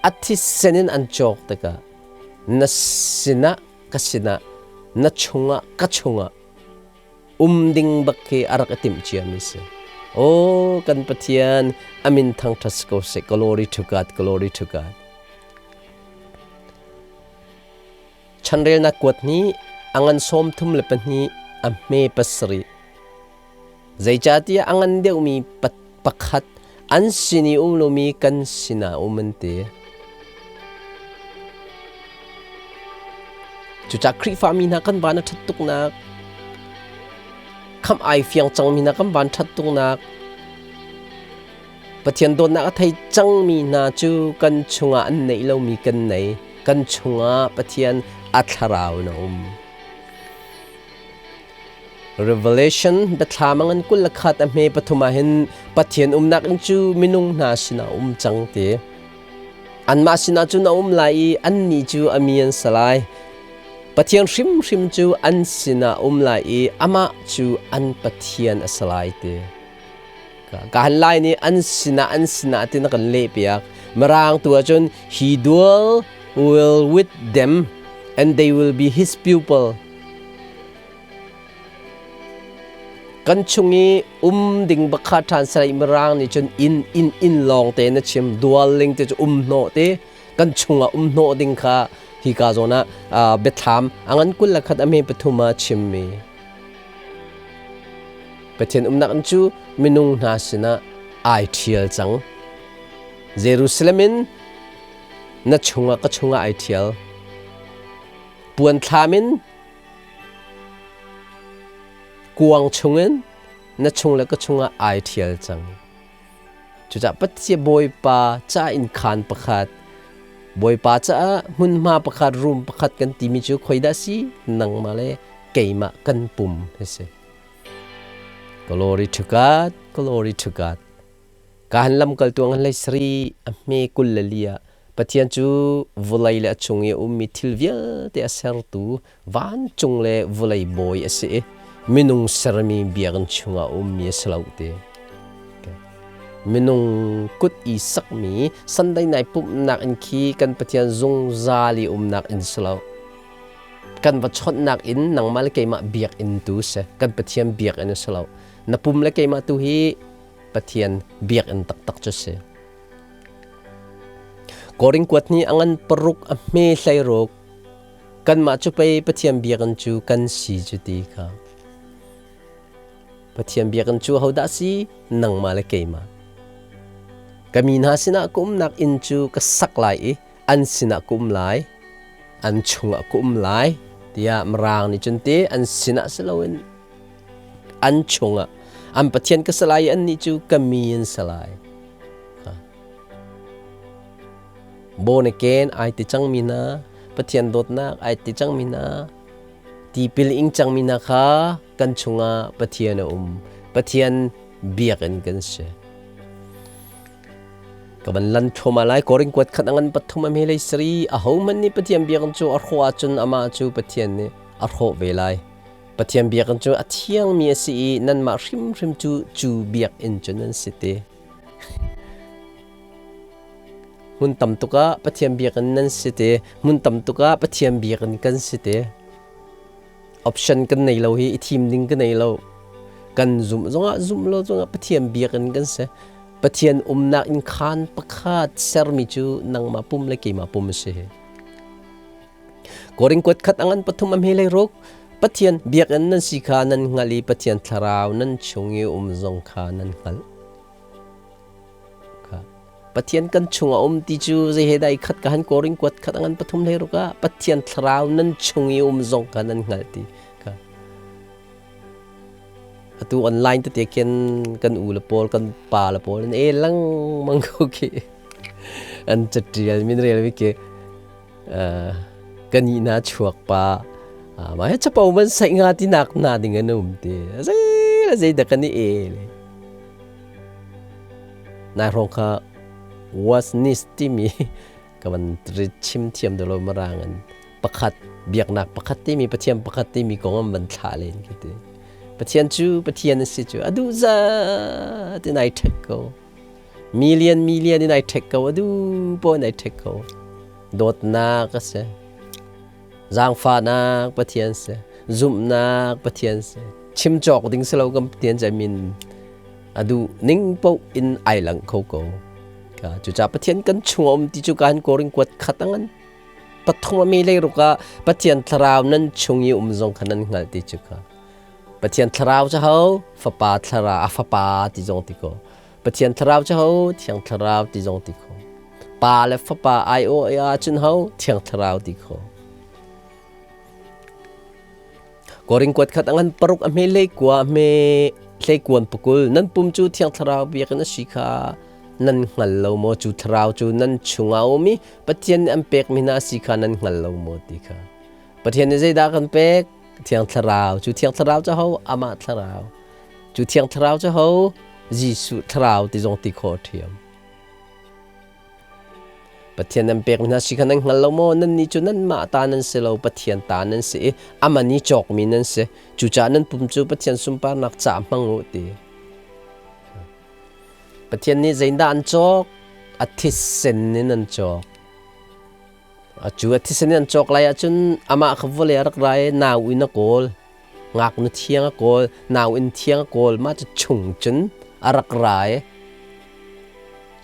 a thisen in an cawk tikah na sinah ka sinah na chungah ka chungah um ding bak khi a rak i timh ciami si. Oh, kan Pathian amin thangṭhat si ko seh. Glory to God, glory to God. Chanrelnak kuat nih a ngan 32 a hme 7. Zeicahtiah a ngan deuhmi pakhat an sin i um lomi kan sinah um an ti. Cucaah Khrihfami hna kan van a ṭhat tuknak, khamh ai fiang cangmi hna kan van ṭhat tuknak, Pathian dawtnak a thei cangmi hna cu kan chungah an neih lomi kan nei. Kan chungah Pathian a thlarau in a um. Revelation biathlam a ngan 21 a hme pathum ah hin Pathian umnak in cu minung hna sinah um cang ti. Anmah sinah cun a um lai i annih cu a mi an si lai. Pathian hrimhrim cu an sinah um lai i amah cu an Pathian a si lai ti. Ka han lai nih an sinah an sinah ti na kan leh piak. Mirang tu ahcun he dwell will with them and they will be his people. Kan chung i um ding bakha ṭhan sarai mirang nih cun inn inn inn lawng te na chim dwelling te cu um hnawh te kan chungah um hnawh ding kha hi ka zawn ah biathlam a ngan 21 a hme pathum ah chimmi Pathian umnak in cu minung hna sinah ai ṭhial cang. Jerusalem in na chungah ka chungah ai ṭhial. Puan thlam in kuang chungin na chung le ka chungah ai ṭhial cang. Cucaah Pathian Bawipa ca inn khaan pakhat, Bawipa caah hmunhma pakhat, room pakhat kan timi cu khoi dah si? Nangmah le keimah kan pum hi si. Glory to God, glory to God. Ka han lamkaltu an hlei sari a hme 24 ah Pathian cu vawlei le a chung i a ummi thil vialte a sertu vancung le vawlei bawi a si i minung sermi biakinn chungah a ummi a si lo ti. Minung kut i sakmi Sunday nai pumhnak inn khi kan Pathian zungzal i umnak inn si lo. Kan va chawnhnak inn nangmah le keimah biakinn tu si. Kan Pathian biakinn a si lo. Na pum le keimah tu hi Pathian biakinn taktak cu si. Korin kuat nih a ngan paruk a hme hlei ruk. Kanmah cu pei Pathian biakinn cu kan si cu ti kha. Pathian biakinn cu hodah si? Nangmah le keimah. Ka mi hna sinah ka umnak inn cu ka sak lai i an sinah ka um lai, an chungah ka um lai, tiah Mirang nih cun ti an sinah si loin an chungah an Pathian ka si lai i annih cu ka mi an si lai. Born again ai ti cangmi hna, Pathian dawtnak ai ti cangmi hna, tipil ing cangmi hna kha kan chungah Pathian a um. Pathian biakinn kan si. Ka van lan thluahmah lai. Korin kuat khat a ngan pathum a hme lei sari. Ahohmanh nih Pathian biakinn cu a hrawh ahcun amah cu Pathian nih a hrawh ve lai. Pathian biakinn cu a thiangmi a si i nanmah hrimhrim cu cu biakinn cu nan si te. Hmun tam tuk ah Pathian biakinn nan si te. Hmun tam tuk ah Pathian biakinn kan si te. Option kan nei lo hi i thim ding kan nei lo. Kan zumh zongah zumh lo zongah Pathian biakinn kan si. Pathian umnak in khaan pakhat sermi cu nangmah pum le keimah pum a si. Korin kuat khat angan pathum a hme lei ruk Pathian biakinn nan si kha nan hngalh i Pathian thlarau nan chung i um zong kha nan hngalh. Pathian kan chung a um ti cu zei he dah i khat ka han Korin kuat khat angan pathum hlei ruk ah Pathian thlarau nan chung i um zong kha nan hngalh ti kha. Atu online tete khin kan u le pawl kan pa le pawl in e lengmang ko khi an catial min rel mi khi kan ih na chuak pa mah hi capo man saih nga ti nak na ding an um ti zei le zei dah kan i e le nai hrawng kha was nis timi ka van chim thiam dolo marang an pakhat biaknak pakhat timi pathian pakhat timi kong an van thlah len khi ti pathian cu pathian a si cu adu za ti nai ṭhek ko Million million in ai ṭhek ko, adu paoh in ai ṭhek ko. Dawtnak a si. Zaangfahnak Pathian si. Zumhnak Pathian si. Chim cawk ding si lo kan Pathian cu min adu ning paoh in ai lang kho ko. Ka cucaah Pathian kan chung a um ti cu kan koring kuat khat angan. Pathum a mi lei ruk ah Pathian thlarau nan chung i um zong kha nan hngalh ti cu ka. Pathian thlarau cu ho? Fapa thlarau, a fapa ti zong ti ko. Pathian thlarau cu ho? Thiang thlarau ti zong ti kho. Pa le fapa ai aw ah cun ho? Thiang thlarau ti kho. Korin kuat khat angan paruk a hme hlei kua a hme hlei kuan pakul nan pum cu thiang thlarau biakinn a si kha nan hngal lo maw cu thlarau cu nan chungah a um i Pathian nih an pekmi hna a si kha nan hngal lo maw ti kha Pathian nih zeidah kan pek Thiang Thlarau. Cu Thiang Thlarau cu ho? Amah Thlarau. Cu Thiang Thlarau cu ho? Jesuh Thlarau ti zong ti khawh ṭhiam. Pathian nan pek hna si kha nan hngal lo maw? Nannih cu nanmah ta nan si lo, Pathian ta nan si i amah nih cawkmi nan si. Cucaah nan pum cu Pathian sunparnak caah hmang u ti. Pathian nih zeidah an cawk? A thisen in an cawk. Cu a thisen in an cawk lai ahcun amah kha vawlei a rak ra i nau in a kawl. Ngaknu thiang a kawl, nau in thiang a kawl. Mah cu chung cun a rak ra i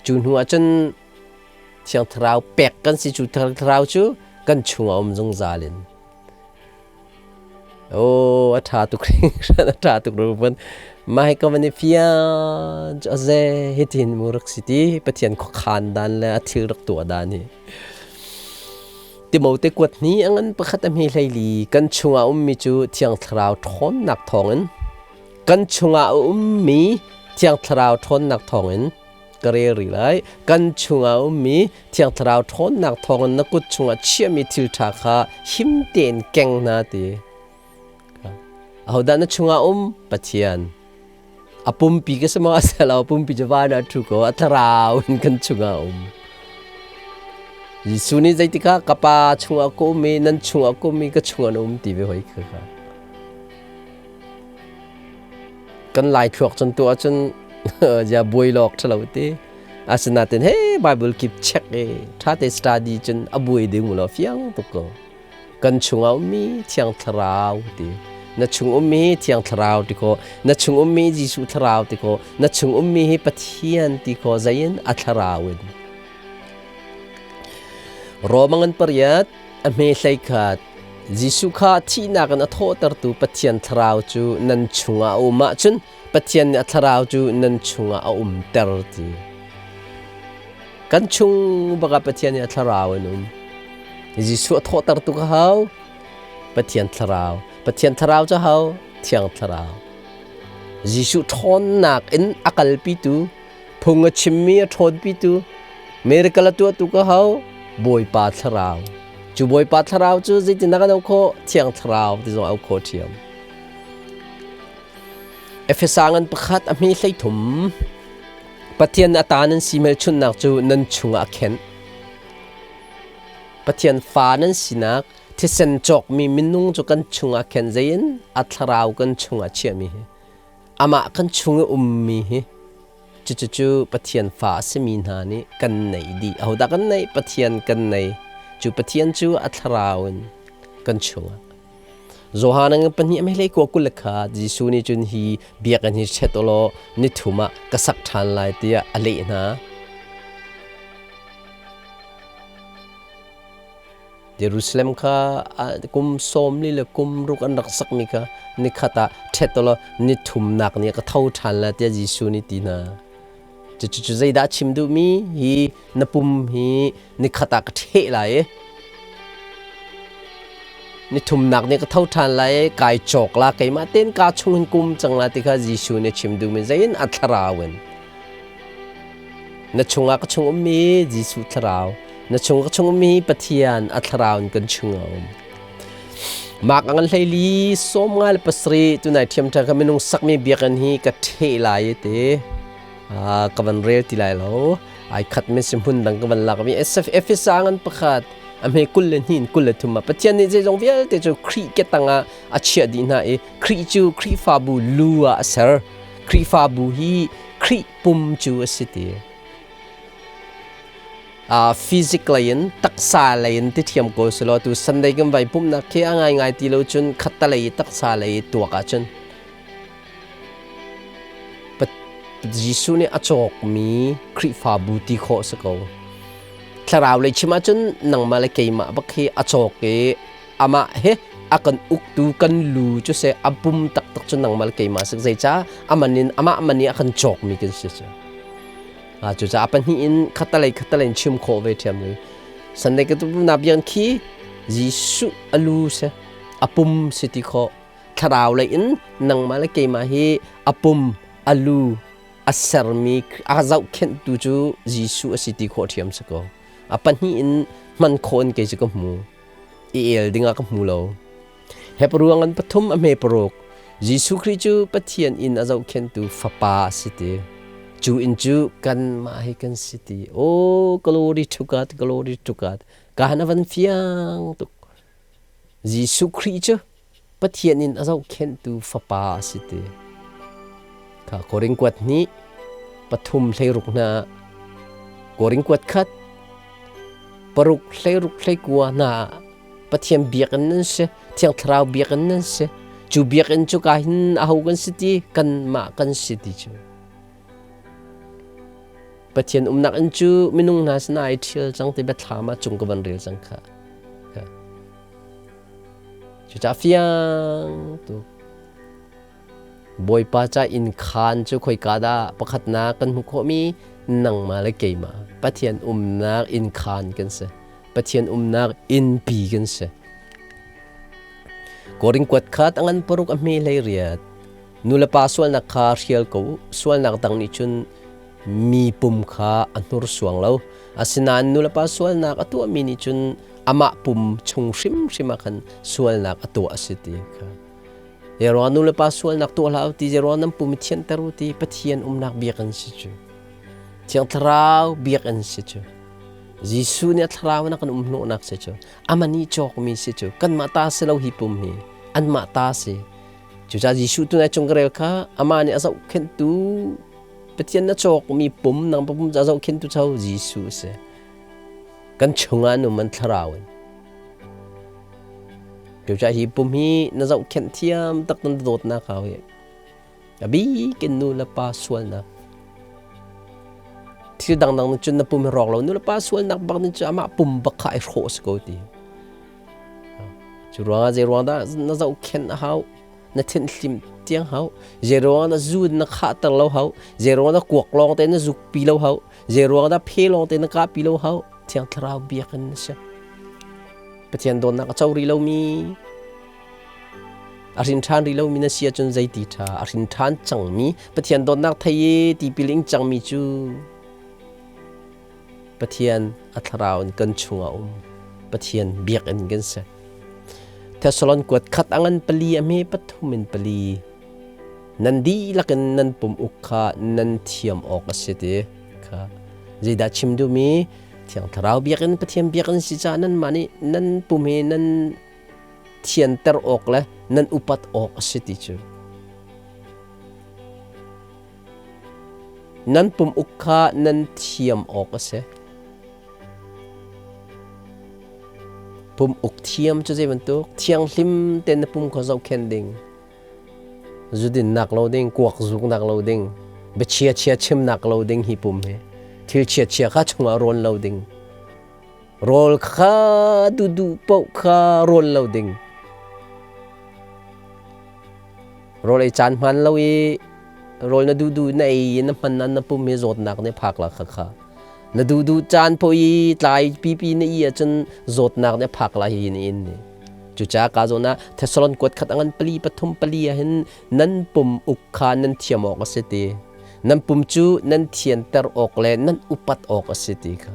cu hnu ahcun Thiang Thlarau pek kan si cu Thiang Thlarau cu kan chungah um zungzal in. Aw, a ṭha tuk hringhran, a ṭha tuk rupan. Mah hi ka van i fian cu a ze hitin mu rak si ti Pathian khuakhan dan le a thil rak tuah dan hi. Timote kuat hni a ngan pakhat a hme hleili kan chungah ummi cu Thiang Thlarau ṭhawnnak thawngin kan chungah a ummi Thiang Thlarau ṭhawnnak thawngin ka rel rih lai. Kan chungah a ummi Thiang Thlarau ṭhawnnak thawngin na kut chungah chiahmi thil ṭha kha him tein keng hna ti. Ahodah na chungah um? Pathian. A pumpi ka si maw a si lo, pumpi cu van ah ṭhu ko, a thlarau in kan chungah um. Jesuh nih zeitikah ka Pa chungah ka um i nan chungah ka um i ka chungah na um ti ve hoi kha kha. Kan lai thluak cun tu ahcun zia buai lawk ṭhalo ti. Asinain he Bible kip check i ṭha te study cun a buai ding mu lo fiang tuk ko. Kan chungah ummi Thiang Thlarau ti. Na chung ummi Thiang Thlarau ti ko. Na chung ummi Jesuh Thlarau ti ko. Na chung ummi hi Pathian ti ko zeiin a thlarau in. Roma ngan pariat a hme hlei khat Jesuh kha thihnak in a thawhtertu Pathian Thlarau cu nan chungah a um ahcun Pathian nih a Thlarau cu nan chungah a umter ti. Kan chung bak ah Pathian nih a Thlarau in um. Jesuh a thawhtertu ka hau Pathian Thlarau. Pathian Thlarau cu hau Thiang Thlarau. Jesuh ṭhawnnak in a kalpitu Phung a chimmi a ṭhawnpitu, miracle a tuahtu ka hau, Bawipa Thlarau. Cu Bawipa Thlarau cu zeitindah kan auh khawh? Thiang Thlarau ti zong auh khawh ṭhiam. Efesa ngan pakhat a hme 13. Pathian a ta nan si hmelchunhnak cu nan chungah a khenh. Pathian fa nan sinak thisen cawkmi minung cu kan chungah khen zein a thlarau kan chungah chiahmi hi. Amah kan chung i ummi hi cucu Pathian fa a simi hna nih kan neih dih. Ahodah kan neih? Pathian kan nei. Cu Pathian cu a thlarau in kan chungah. Johan ang pahnih a mehlei kua kul le kha Jesuh nih cun hi biakinn hi chet ulaw ni thum ah ka sak ṭhan lai tiah a leh hna. Jerusalem kha kum 40 le kum ruk an rak sakmi kha nikhat ah ṭhet ulaw ni thumnak ni ah ka tho ṭhan lai tiah Jesuh nih ti hna. Cucu zeidah a chim duhmi hi na pum hi nikhat ah ka ṭheh lai i ni thumnak ni ka tho ṭhan lai i kai cawk la keimah tein kaa chung hin kum cang la ti kha Jesuh nih a chim duhmi zeiin a thlarau in. Na chungah ka chung ummi Jesuh thlarau, na chung ka chung ummi Pathian a thlarau in kan chung a um. Mak ang hleili 57 tunai ṭhiam ṭha ka minung sakmi biakinn hi ka ṭheh lai te ka van rel ti lai lo ai khat mi si hmun dang ka van lak mi Efesa ngan pakhat a hme kul le hnin kul le thum ah Pathian nih zeizong vialte cu Khrih ke tangah a chiah dih hna i Khrih cu Khrihfabu lu ah a ser Khrihfabu hi Khrih pum cu a si ti. Physic lei in taksa lei in ti thiam ko selaw tu Sunday kan vai pumhnak khi a ngaingai ti lo cun khattalei taksa lei tuak ahcun Jesuh nih a cawkmi Khrihfabu ti khawh si ko. Thlarau lei chim ahcun nangmah le keimah bak hi a cawk i amah he a kan uktu kan lu cu seh a pum taktak cu nangmah le keimah si zeicah aman in amah man i a kan cawkmi kan si cu cucaah pahnih in khattalei khattalei in chim khawh ve ṭhiam ve Sunday ka tu na bian khi Jesuh a lu si a pum si ti khawh thlarau lei in nangmah le keimah hi a pum a lu a sermi a zohkhenhtu cu Jesuh a si ti khawh ṭhiam si ko a pahnih in hman khawh in kei cu ka hmu i el dingah ka hmu lo. Hebru ngan pathum a hme paruk. Jesuh Khrih cu Pathian inn a zohkhenhtu Fapa a si ti. Cu inn cu kanmah hi kan si ti. Oh, glory to God, glory to God. Ka han a van fiang tuk. Jesuh Khrih cu Pathian in a zohkhenhtu Fapa a si ti. Kha Korin kuat hnih pathum hleiruk hna Korin kuat khat paruk hleiruk hleikua hna ah Pathian biakinn nan si, Thiang Thlarau biakinn nan si. Cu biakinn cu ka hin aho kan si ti, kanmah kan si ti cu. Pathian umnak inn cu minung hna sinah ai ṭhial cang ti biathlam ah cung ka van rel cang kha. Cucaah fiang tuk. Bawipa ca inn khaan cu khoika dah pakhatnak kan hmuh khawhmi nangmah le keimah Pathian umnak inn khaan kan si. Pathian umnak innpi kan si. Korin kuat khat a ngan paruk a hme hlei riat. Nulepa sualnak kha hrial ko u. Sualnak dang nih cun mi pum kha a hnursuang lo. Asinain nulepa sualnak a tuahmi nih cun amah pum chung hrimhrim ah khan sualnak a tuah a si ti kha. Zeiruangah nu le pa sualnak tuah hlah u ti, zeiruangah nan pum i thianter u ti, Pathian umnak biakinn si cu. Thiang Thlarau biakinn si cu. Jesuh nih a thlarau in a kan um hnawhnak si cu. Amah nih cawkmi si cu. Kanmah ta si lo hi pum hi. Anmah ta si. Cucaah Jesuh tu nai cung ka rel kha amah nih a zohkhenhtu Pathian na cawkmi pum nang pum a zohkhenhtu cho Jesuh a si. Kan chungah an um an thlarau in. Cucaah hi pum hi na zohkhenh thiam tak na dawtnak hau hi. A bik in nu le pa sualnak. Thil dangdang nih cun na pum hi rawk lo nu le pa sualnak bak nih cun amah pum bak kha ai hrawh si ko ti. Cu ruangah zei ruang dah na zohkhenh a hau, na thinhlim tiang hau, zei ruangah na zu na khahter lo hau, zei ruangah na kuak lawng te na zuk pi lo hau, zei ruangah dah phe lawng te na kah pi lo hau, Thiang Thlarau biakinn na si. Pathian dawtnak a co rih lomi a hrin ṭhan rih lomi na si ahcun zeiti ṭha a hrin ṭhan cangmi Pathian dawtnak thei i tipil ing cangmi cu Pathian a thlarau in kan chungah um Pathian biakinn kan si. Thessalon kuat khat a ngan pali a hme pathum in pali nan dihlak in nan pum uk kha nan thiam awk a si ti kha zeidah chim duhmi Thiang Thlarau biakinn Pathian biakinn si caah nanmah nih nan pum hi nan thianter awk le nan upat awk a si ti cu. Nan pum uk kha nan thiam awk a si. Pum uk thiam cu zei bantuk thianghlim tein na pum kha zohkhenh ding. Zudinnak lo ding, kuak zuknak lo ding, biachia chia chimnak lo ding hi pum hi. Thil chia chia kha chungah rawn lo ding. Rawl kha duhduh paoh kha rawn lo ding. Rawl ei caan hman lo i rawl na duhduh na ei i na hman na pum hi zawtnak nih phak la kha kha. Na duhduh caan paoh i tlai pipi na i ahcun zawtnak nih phak la hi na in ni. Cucaah ka zawn ah Thessalon kuat khat a ngan pali pathum pali ah hin nan pum uk kha nan thiam awk a si ti. Nan pum cu nan thianter awk le nan upat awk a si ti kha.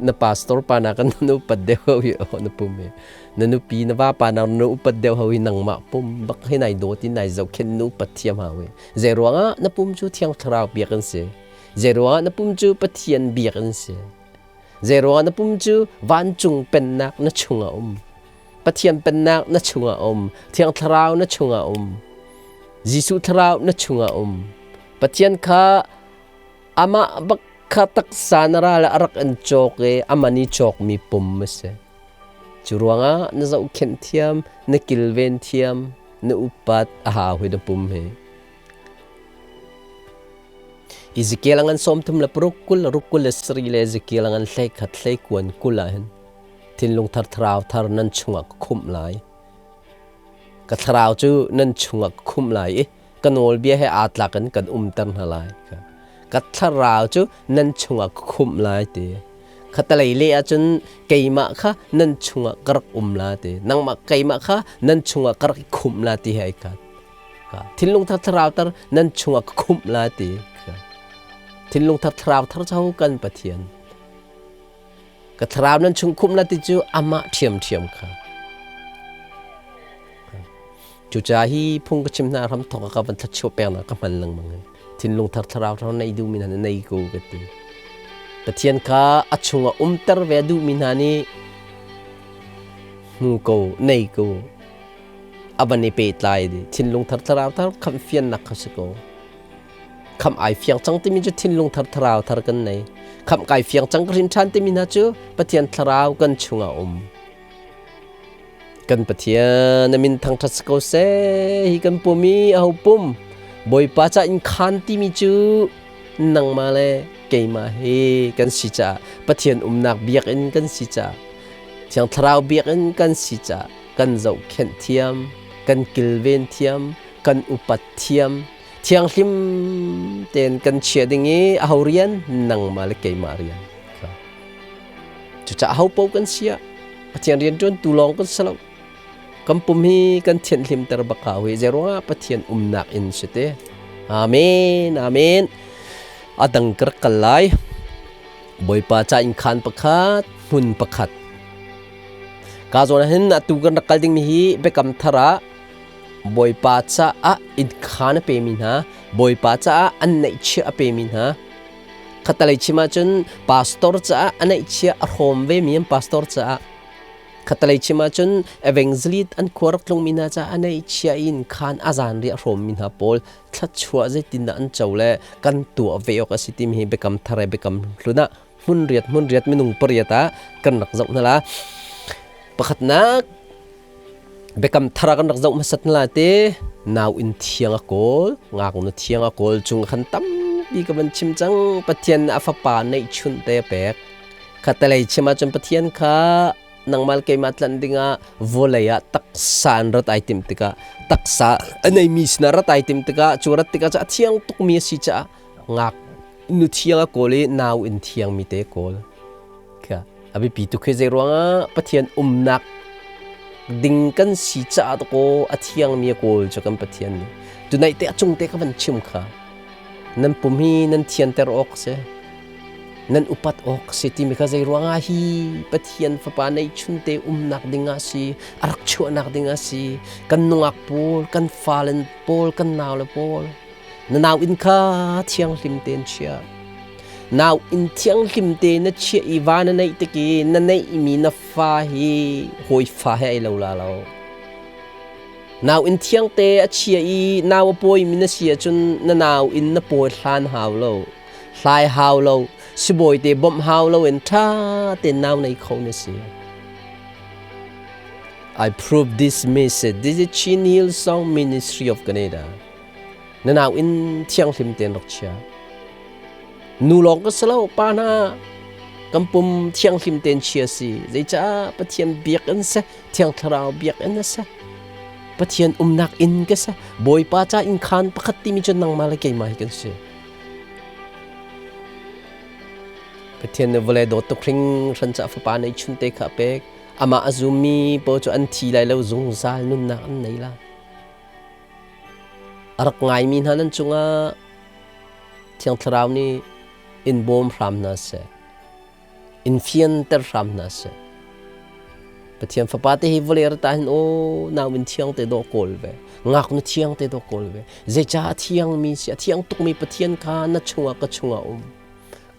Na pastor pa nakin na upat deuh ho hi na pum hi. Na nupi na vapa nak na upat deuh ho hi nangmah pum bak hi nai dawt i nai zohkhenh na upat thiam hau hi. Zei ruangah na pum cu Thiang Thlarau biak an si. Zei ruangah na pum cu Pathian biak an si. Zei ruangah na pum cu vancung pennak na chungah um. Pathian pennak na chungah um. Thiang Thlarau na chungah um. Jesuh Thlarau na chungah um. Pathian kha amah bak kha taksa na ral a rak in cawk i aman i cawkmi pum a si. Cu ruangah na zohkhenh thiam, na kilven thiam, na upat a hau hi na pum hi. Ezekiel a ngan sawmthum le paruk kul ruk kul le sarih le Ezekiel a ngan hleikhat hleikuan kul ah hin thinlung thar thlarau thar nan chungah ka khumh lai. Ka thlarau cu nan chungah ka khumh lai i ka nawlbia he aa tlak in kan umter hna lai. Ka thlarau cu nan chungah ka khumh lai ti. Khatalei le ahcun keimah kha nan chungah ka rak um la ti. Nangmah keimah kha nan chungah ka rak i khumh la ti he ai khat. Thinlung thar thlarau tar nan chungah ka khumh la ti. Thinlung thar thlarau thar cho kan Pathian. Ka thlarau nan chung khumh la ti cu amah ṭhiamṭhiam kha. Cucaah hi phung ka chim hna ram thawk ah ka van thlachuah peknak ka hman lengmang i thinlung thar thlarau thar nei duhmi hna nih nei ko ka ti. Pathian kha a chungah umter ve a duhmi hna nih hmu ko, nei ko, a van i pehtlai di. Thinlung thar thlarau thar khamh fiannak kha si ko. Khamh ai fiang cang timi cu thinlung thar thlarau thar kan nei. Khamh kai fiang cang ka hrin ṭhan timi hna cu Pathian thlarau kan chungah um. Kan Pathian na min thangṭhat si ko seh hi kan pum i aho pum Bawipa ca in khaan timi cu nangmah le keimah hi kan si caah Pathian umnak biakinn kan si caah Thiang Thlarau biakinn kan si caah kan zohkhenh thiam kan kilven thiam kan upat thiam thianghlim tein kan chia ding i aho rian nangmah le keimah rian Cucaah hopaoh kan si ah Pathian rianṭuantu lawng kan si lo. Kan pum hi kan thianhlimter bak hau hi zeiruangah Pathian umnak inn si te. Amen. Amen. A dang ka rak kal lai. Bawipa ca inn khaan pakhat, hmun pakhat. Ka zawn ah hin atu kan rak kal dingmi hi Biakam Thar ah Bawipa caah innkhaan a pemi hna, Bawipa caah an neihchiah a pemi hna. Khattalei chim ahcun pastor caah a neihchiah a hrawm vemi an pastor caah. Khattalei chim ahcun evangelist an khua rak tlungmi hna caah a neihchiah in khaan a zan ri a hrawmmi hna pawl thluachuah zeitindah an co le kan tuah ve awk a si timi hi biakam thar he biakam hlun ah hmun riat hmun riat minung pariat ah kan rak zoh hna la. Pakhatnak biakam thar ah kan rak zoh hmasat hna la te nau inn thiang a kawl ngaknu thiang a kawl chung khan tampi ka van chim cang Pathian a fapa neihchunh te a pek khatalei chim ahcun Pathian kha nangmal keimah tlanh dingah vawlei ah taksa in rat ai timh tikah taksa a neimi sinah rat ai timh tikah cu rat tikah cu a thiang tukmi a si caah ngak nu thiang a kawl i nau inn thiang mi te kawl kha a biapi tuk hi zei ruangah Pathian umnak ding kan si caah kaw a thiangmi a kawl cu kan Pathian nih tunaih te a cung te ka van chim kha nan pum hi nan thianter awk si nan upat awk si timi kha zei ruangah hi Pathian fapa neihchun te umnak ding ah si a rak chuahnak ding ah si kan nungak pawl kan fale pawl kan naule pawl Na nau inn kha thianghlim tein chia. Nau inn thianghlim te na chiah i va na neih tik i na neihmi na fa hi hawi fa he ai lo la lo. Nau inn thiang te a chia i nau a pawimi na si ahcun na nau inn na pawi hlan hau lo. Hlai hau lo, sibawi te bawmh hau lo in ṭha tein nau nei kho na si. I prove this message. This is Chin Hill Song Ministry of Canada. Na nau inn thianghlim tein rak chia. Nu lawng ka si lo, pa hna kan pum thianghlim tein chia si. Zeicah Pathian biakinn si, Thiang Thlarau biakinn a si. Pathian umnak inn ka si. Bawipa ca inn khaan pakhat timi cu nangmah le keimah hi kan si. Pathian nih vawlei dawt tuk hringhran caah fapa neihchun te kha a pek. Amah a zummi paoh cu an thi lai lo zungzal nunnak an nei lai. A rak ngaimi hna nan cungah Thiang Thlarau nih in bawm hram hna seh, in fianter hram hna seh. Pathian Fapa te hi vawlei rat ah hin aw nau in thiang te dawh kawl ve, ngaknu thiang te dawh kawl ve. Zeicah a thiangmi si, a thiang tukmi Pathian kha na chungah ka chungah um.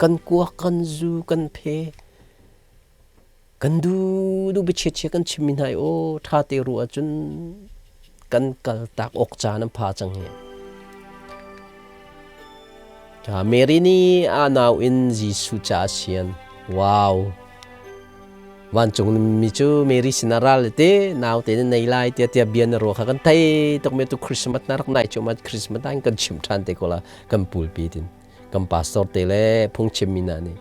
Kan kuak, kan zu, kan phe, Kan duh duh biachiat kan chimmi hna i aw ṭha te ruah ahcun kan kaltak awk caan an pha cang hi. Mary nih a nau in Jesuh ca a sian. Wow! Vancung mi cu Mary sinah ral te nau te na nei lai tiah tiah bia na ruah kha kan thei tuk me tu Christmas na rak nai cu ma Christmas ah kan chim ṭhan te ko la kan pulpi tin kan pastor te le phungchim mi hna nih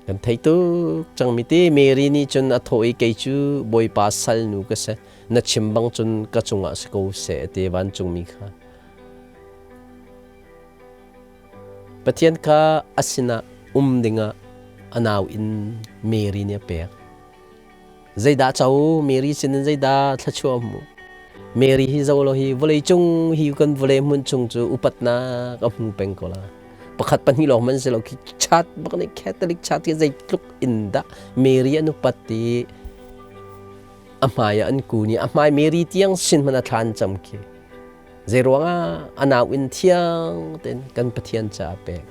Kan thei tuk cangmi ti Mary nih cun a thawh i kei cu Bawipa salnu ka si na chim bang cun ka cungah si ko seh a ti vancungmi kha. Pathian kha a sinah um dingah a nau in Mary nih a pek. Zeidah co Mary sinin zeidah thluachuah hmu? Mary hi zo lo hi vawleicung hi kan vawlei hmun chung cu upatnak a hmu peng ko la. Pakhat pahnih lawng hmanh si lo khi chat bak nih Catholic chat khi zeitluk in dah Mary an upat ti a hmai ah an kun i a hmai Mary tiang sin hmanh a thla an cam khi. Zei ruangah a nau in thiang tein kan Pathian ca a pek.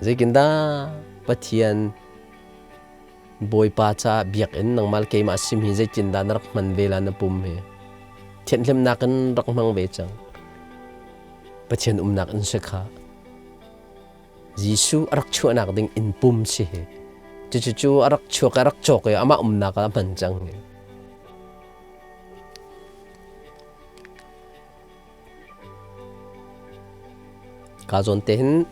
Zeitindah Pathian Bawipa caah biakinn nangmah le keimah sim hi zeitindah na rak hman ve la na pum hi? Thianhhlimnak in rak hmang ve cang. Pathian umnak in si kha. Jesuh a rak chuahnak ding inn pum si hi. Cucu a rak chuak a rak cawk i amah umnak ah a hman cang. Ka zawn te hin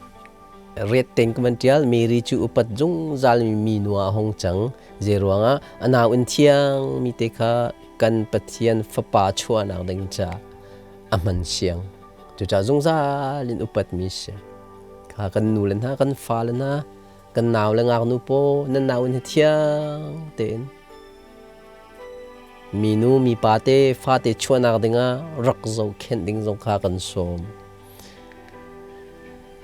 ret tein ka van ṭial. Mary cu upat zungzal mi minu ah a hung cang. Zeiruangah a nau in thiang mi te kha kan Pathian Fapa chuahnak ding caah a hman siang. Cucaah zungzal in upat mi si. Kha kan nu le hna, kan fale hna, kan nau le ngaknu paw, nan nau in hi thiang tein Minu mipa te fate chuahnak dingah rak zohkhenh ding zong kha kan sawm.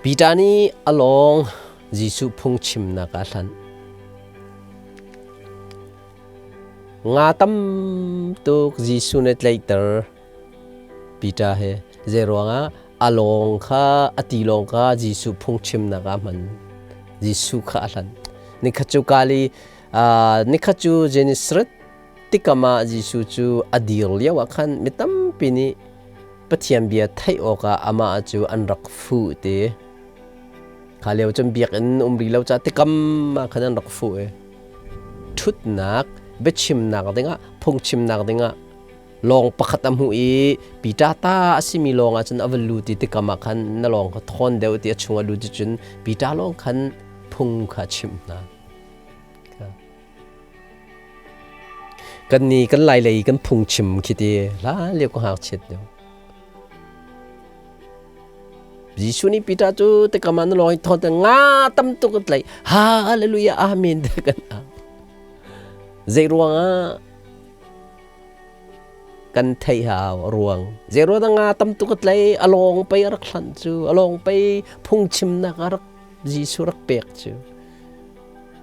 Peter nih a lawng Jesuh phungchimnak ah a hlanh. Nga tam tuk Jesuh nih tlaihter Peter he zei ruangah a lawng kha a ti lawng kha Jesuh phungchimnak ah hman. Jesuh kha a hlan. Nikhat cu Kali nikhat cu Genesaret tikam ah Jesuh cu a dir lio ah khan mi tampi nih Pathian bia theih awkah amah cu an rak fuh ti. Kha lio cun biakinn um rih lo caah tikam ah khan an rak fuh i ṭhutnak biachimnak dingah phungchimnak dingah lawng pakhat a hmuh i Peter ta a simi lawng ah cun a va lut i tikam ah khan na lawng kha thawn deuh ti a chung a lut cun Peter lawng khan phung kha a chimh hna. Kan ni kan lai lei kan phungchim khi ti hlan lio ka ngakchiat lio. Jesuh nih Peter cu tikam ah na lawng i thawt nga tam tuk a tlaih. Hallelujah, amen te kan au. Zei ruangah kan theih hau ruang. Zei ruang nga tam tuk a tlai a lawng pei a rak hlanh cu, a lawng pei phungchimnak a rak Jesuh rak pek cu.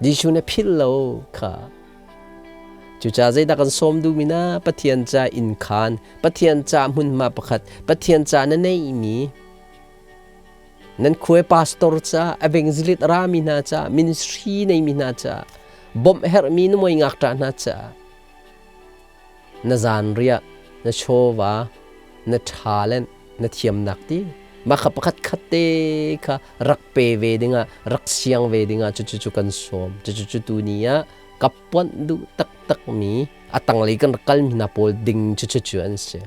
Jesuh nih philh lo kha. Cucaah zeidah kan sawm duhmi na Pathian ca innkhaan, Pathian ca hmunhma pakhat, Pathian ca na neihmi, nan khuai pastor ca, evangelist rami hna ca, ministry neimi hna ca, bawmh herhmi na muai ngakṭah hna ca, na zanriah, na chawva, na talent, na thiamnak ti mah kha pakhat khat te kha rak pe ve dingah rak siang ve dingah cucu cu kan sawm cucu cu tu ni ah ka puanh duh taktak mi a tanglei kan rak kalmi hna pawl ding cucu cu an si.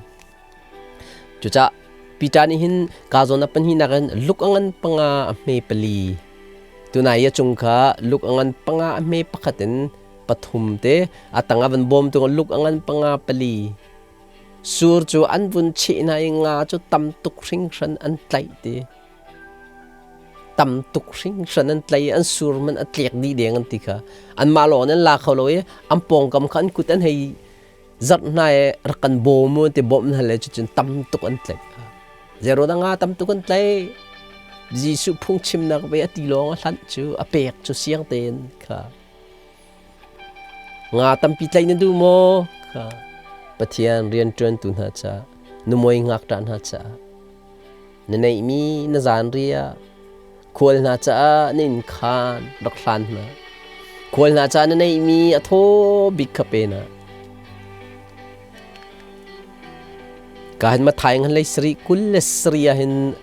Cucaah Peter nih hin ka zawn a pahnihnak in luk a ngan panga a hme pali tunai a cung kha luk a ngan panga a hme pakhat in pathum te a tang a van bawm tu luk a ngan panga pali sur cu an vun cheh hna i nga cu tam tuk hringhran an tlaih ti. Tam tuk hringhran an tlai an sur man a tlek dih deng an ti kha. Anmah lawng in an la kho lo i an pawngkam kha an kut an hei zarh hna i rak kan bawm u ti bawmh hna le cucun tam tuk an tlaih. Zero da nga tam tuk an tlaih. Jesuh phungchimnak ve a ti lawng a hlanh cu a pek cu siang tein kha. Nga tampi tlaih na duh maw? Kha Pathian rianṭuantu hna caah, numawi ngakṭah hna caah, na neihmi na zanriah khual hna caah na innkhaan rak hlan hna. Khual hna caah na neihmi a thaw bik kha pe hna. Ka hin Matthai han lei sarih 27 ah hin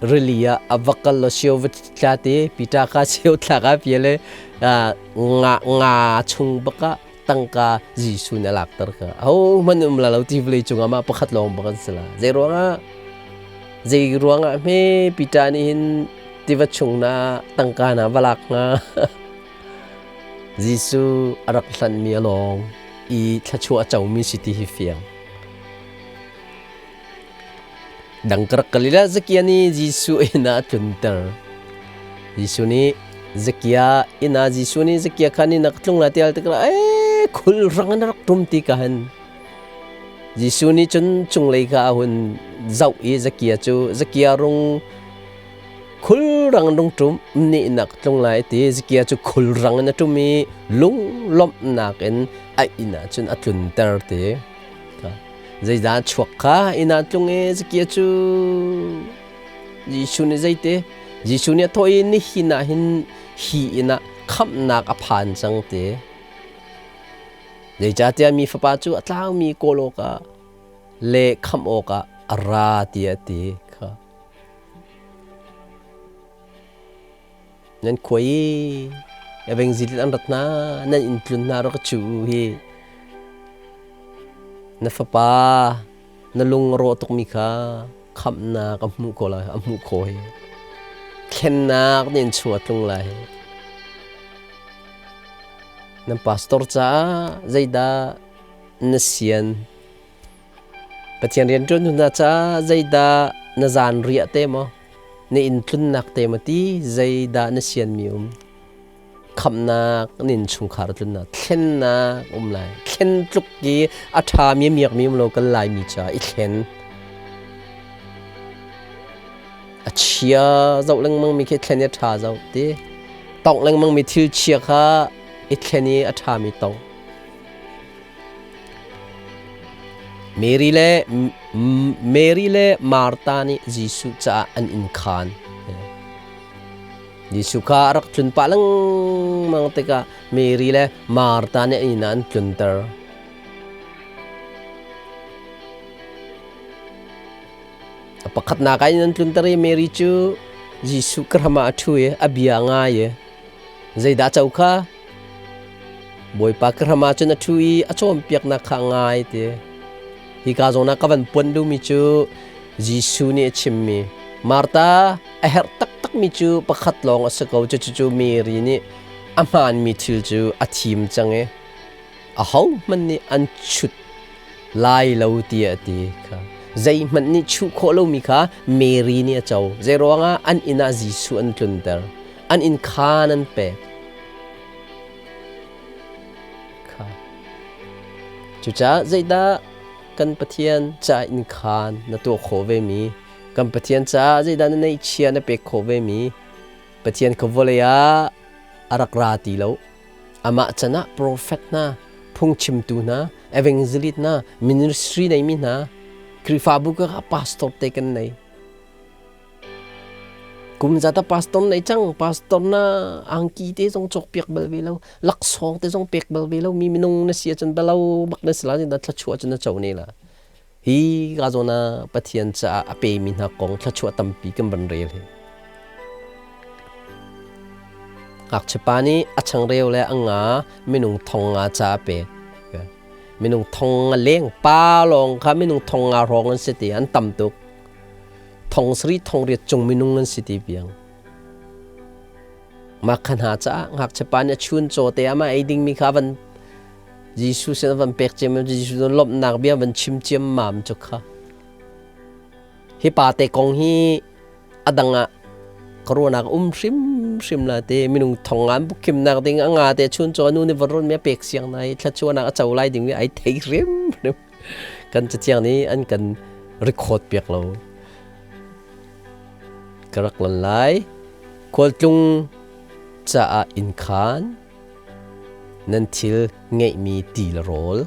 rili ah a va kal law sio va tla te Peter kha sio thla ka pia le nga nga chung baka tangka Jesuh nih a lakter kha ho hmanh um la lo ti vawlei cungah mah pakhat lawng bak an si la zei ruangah zei ruangah hme Peter nih hin tiva chung na tangka na va lak hnga Jesuh a rak hlanhmi a lawng i thluachuah a comi si ti hi fiang Dang ka rak kal i Zakia nih Jesuh inn ah a tlunter. Jesuh nih Zakia inn ah Jesuh nih Zakia kha inn ah ka tlung lai ti al tikah ee khulrang in a rak ṭum ti ka han. Jesuh nih cun cunglei kha a hun zoh i Zakia cu Zakia rung khulrang in rung ṭum nih na ka tlung lai ti Zakia cu khulrang in a ṭum i lunglawmhnak in a inn ah cun a tlunter ti. Zeidah chuak kha inn ah tlung i Zakia cu Jesuh nih zeiti Jesuh nih a thawh i nihin ah hin hi inn ah khamhnak a phan cang ti. Zeicahtiah mi fapa cu a tlaumi kawl awkah le khamh awkah a ra tiah a ti kha. Nan khua i evangelist an rat hna, nan inn tlun hna rak cu hi. Na fapa na lung a rawh tukmi kha khamhnak a hmuh ko lai, a hmuh khawh hi. Thlennak na inn chung a tlung lai. Nan pastor caah zeidah na sian? Pathian rianṭuan hna caah zeidah na zan riah te maw? Na inn tlunnak te maw ti zeidah na sianmi um? Khamhnak na innchungkhar tlunnak thlennak um lai. Thlen tluk i a ṭhami a miakmi um lo kan Laimi caah i thlen. A chia zoh lengmang mi khi thlen i a ṭha zoh ti. Tongh lengmang mi thil chia kha i thlen i a ṭhami tong. Mary le Mary le Martha nih Jesuh caah an inn khaan. Jesuh kha a rak tlun pah lengmang tikah Mary le Martha nih an inn ah an tlunter. A pakhatnak ah in an tlunter i Mary cu Jesuh ka hram ah a ṭhu i a bia a ngai i zeidah a co kha? Bawipa ka hram ah cun a ṭhu i a cawnpiaknak kha a ngai ti. Hika zawn ah ka van puan duhmi cu Jesuh nih a chimmi Martha a herh taktakmi cu pakhat lawng a si ko, cucu Mary nih a hmaanmi thil cu a thim cang i ahohmanh nih an chut lai lo tiah a ti kha. Zeihmanh nih chuh khawh lomi kha Mary nih a co. Zeiruangah an inn ah Jesuh an tlunter. An inn khaan an pek. Kha. Cucaah zeidah kan Pathian ca inn khaan na tuah khawh ve mi? Kan Pathian caah zeidah na neihchia na pek khawh ve mi? Pathian kha vawlei ah a rak ra ti lo. Amah can ah profet hna, phungchimtu hna, evangelist hna, ministry neimi hna, Khrihfabu ka pastor te kan nei. Kum zata pastor nei cang, pastor na angki te zong cawk piak bal ve lo, laksawng te zong pek bal ve lo, mi minung na si ahcun balo bak na si la na thluachuah cun na co ne la. Hi ka zawn ah Pathian caah a pemi hna kong thluachuah tampi kan van rel hi. Ngakchiapa nih a changreu le a nga minung thong nga ca a pek. Minung thong nga leng pa lawng kha minung thong nga hrawng an si ti an tam tuk. Thong sari thong riat cung minung an si ti piang. Mah kha hna caah ngakchiapa nih a chun caw te ama ei dingmi kha van Jesuh sin van pek ciam Jesuh cu lawmhnak bia van chim ciammam cu kha. Hi pa te kong hi a dang ah ka ruahnak um hrimhrim la te minung thong an bukhimnak ding a nga te chun chaw nu nih van ron mi a pek siang nai thlachuanak a co lai ding mi ai thei hrim kan cathiang nih an kan record piak lo ka rak lon lai khualtlung caah inn khaan nan thil ngeihmi ti le rawl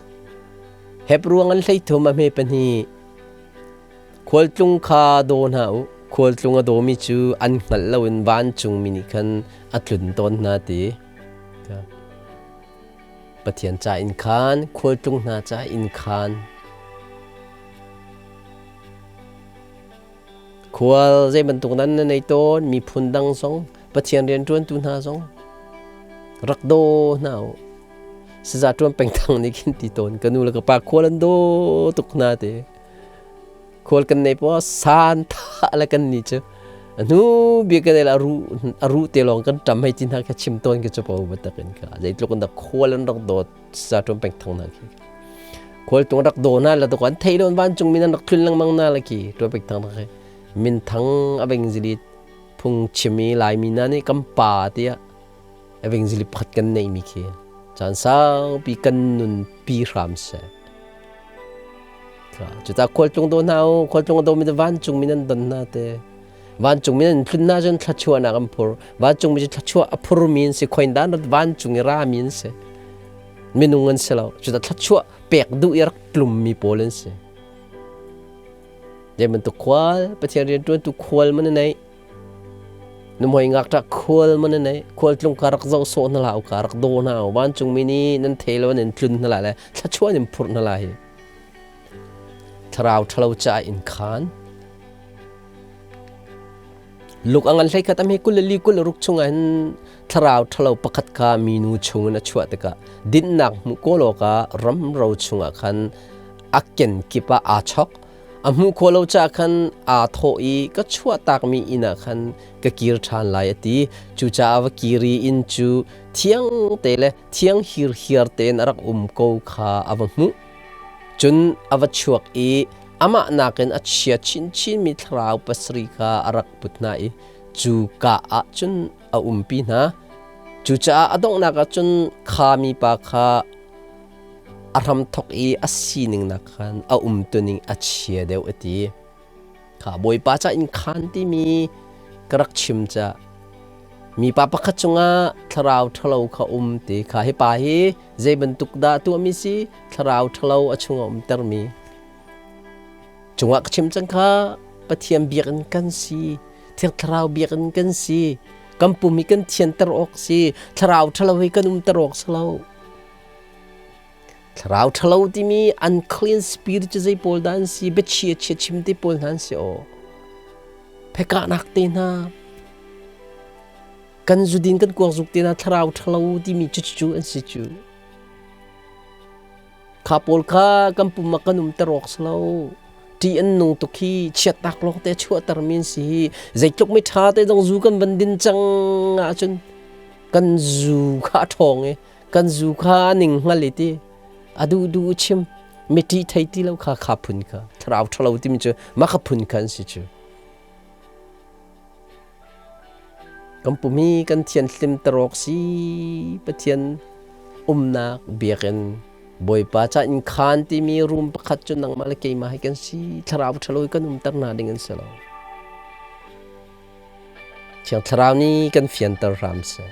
Hebruang an 13 a hme pahnih Khualtlung kha daw hna u khualtlung a dawmi cu an hngalh loin vancungmi nih khan a tlun tawn hna ti Pathian ca in khan khualtlung hna ca in khan Khual zei bantuk nan na nei tawn miphun dang zong Pathian rianṭuantu hna zong rak daw hna u. Saza ṭuan pengthang nih khin ti tawn ka nu le ka pa khual an daw tuk hna te. Khual kan nei poah san tha le kan ni cu hnu bia kan la ru aru te lawng kan ṭam hei ti hna kha chim tawn ke chu po batak in kha zeitluk in dah khual an rak dawt saza ṭuan pengthang hna khi. Khual tung rak daw na la to kan thei lon vancung min an rak tlun lengmang na la ki ṭuan pengthang khi min thang a beng zilit phungchim i Laimi hna nih kan pa tiah evangelist pakhat kan neihmi khi caan saupi kan nunpi hram seh. Cuta khualtlung daw hna u, khualtlung a dawmi vancung min an don hna te. Vancung min an tlun hna cun thluachuahnak an phur. Vancung mi cu thluachuah a phurmi an si, khoin dah vancung i rami an si. Minung an si lo. Cuta thluachuah pek duh i rak tlummi pawl an si. Zei bantuk khual, Pathian rianṭuantu khual man na neih. Na muai ngakṭah khual man na neih. Khualtlung ka rak zoh sawh hna hlah u, ka rak daw hna u. Vancungmi nih nan thei lo nan tlun hna lai le thluachuah in phurh hna lai. Thlarau ṭhalo caah in khaan. Luk a ngan hlei khat am hi 24 26 chungah hin thlarau ṭhalo pakhat kha minu chungin a chuah tikah dinhnak hmuh kawl awkah ramro chungah khan a kenkip ah aa chok. A hmuh khawh lo caah khan aa thawh i ka chuahtakmi inn ah khan ka kir ṭhan lai a ti. Cucaah va kir i inn cu thiang te le thiang hirhiar tein a rak um ko kha a va hmuh. Cun a va chuak i amah nakin a chia chinchinmi thlarau pasarih kha a rak put hna i cu ka ah cun a umpi hna. Cucaah a donghnak ah cun kha mipa kha a hramthawk i a sining nakkhan a umtuning a chia deuh a ti. Kha Bawipa ca in khaan timi ka rak chim ca. Mipa pakhat cungah thlarau ṭhalo kha um ti kha hi pa hi zei bantuk dah tuahmi si thlarau ṭhalo a chungah umtermi. Cungah ka chim cang kha Pathian biakinn kan si, Thiang Thlarau biakinn kan si. Kan pum hi kan thianter awk si, thlarau ṭhalo hi kan umter awk si lo. Thlarau ṭhalo timi unclean spirit cu zei pawl dah an si, biachia chia chim te pawl hna an si aw. Phekahnak te hna, kan zudin kan kuakzuk te hna thlarau ṭhalo timi cucu an si cu. Kha pawl kha kan pum ah kan umter awk si lo. Ṭih an nung tuk hi chiatnak lawngte a chuahtermi an si hi. Zeitluk mi ṭha te zong zu kan van din cang ahcun kan zu kha a ṭhawng i kan zu kha a ning hngal i ti a duh duh chim mi ṭih thei ti lo kha kha phun kha thlarau ṭhalo timi cu mah kha phun kha an si cu. Kan pum hi kan thianhlimter awk si. Pathian umnak biakinn Bawipa ca inn khaan timi room pakhat cu nangmah le keimah hi kan si. Thlarau ṭhalo hi kan umter hna ding an si lo. Thiang Thlarau nih kan fianter hram seh.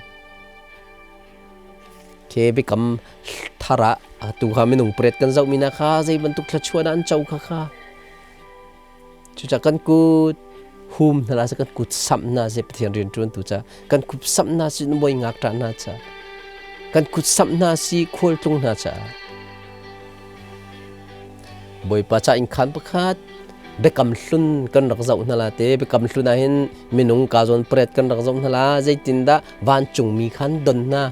Ke biakam thar ah atu kha minung pret kan zohmi hna kha zei bantuk thluachuah dah an co kha kha. Cucaah kan kut hum hna la kan kut samh hna seh Pathian rianṭuantu ca kan kut samh hna si bawi ngakṭah hna ca kan kut samh hna si khualtlung hna caah Bawipa ca inn khaan pakhat biakam hlun kan rak zoh hna la te biakam hlun ah hin minung ka zawn pret kan rak zoh hna la zeitindah vancungmi khan don hna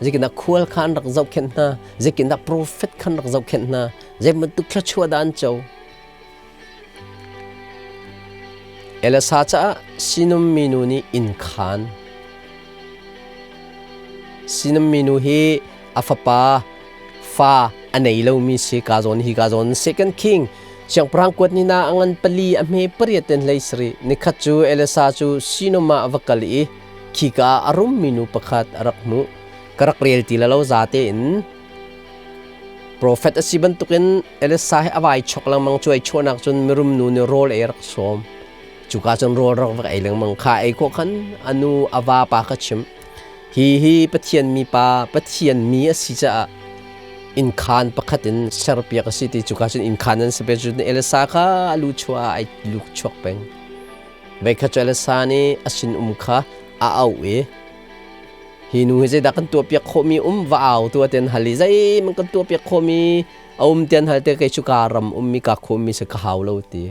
zeitindah khual kha an rak zohkhenh hna zeitindah profet khan rak zohkhenh hna zei bantuk thluachuah dah an co Elasa caah sinum minu nih inn khaan. Sinum minu hi a fapa fa a nei lomi si ka zawn hi ka zawn Second King siangpahrang kuat ni na a ngan pali a hme pariat ten hlei sarih nikhat cu Elasa cu sinum ah a va kal i khika ah a rum minu pakhat a rak hmuh ka rak rel ti la lo za tein Profet a si bantukin Elisa hi a vai chok lengmang cu ei chuahnak cun mirum nu nih rawl ei rak sawm. Cuka cun rawl rak va ei lengmang kha ei khawh khan a nu a vapa kha chim. Hi hi Pathian mipa Pathian mi a si caah innkhaan pakhat in serpiak a si ti cuka cun innkhaan an si pe cun Elisa kha a lu chuah ah ai luk chuak peng. Veikhat cu Elisa nih a sinum kha a auh i Hi nu hi zeidah kan tuahpiak khawhmi um va au tu ten hal i zeihmanh kan tuahpiak khawhmi a um tian hal te kei cu ka ram ummi ka khawhmi si ka hau lo ti.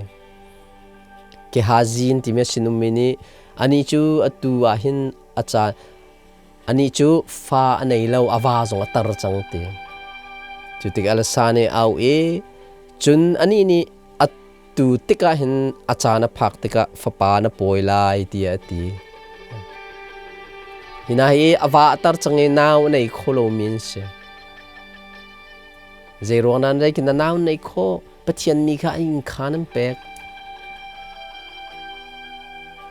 Kehazin timi a sinummi nih ani cu atu ah hin a ca ani cu fa a nei lo a va zong a tar cang ti. Cu tik Elsa nih au i cun ani nih atu tikah hin a caan a phak tikah fapa na pawi lai tiah a ti. Hi hna hi a va a tar cang i nau a nei kho lomi an si. Zei ruang dah rei na nau nei kho Pathian mi kha inn kha nan pek.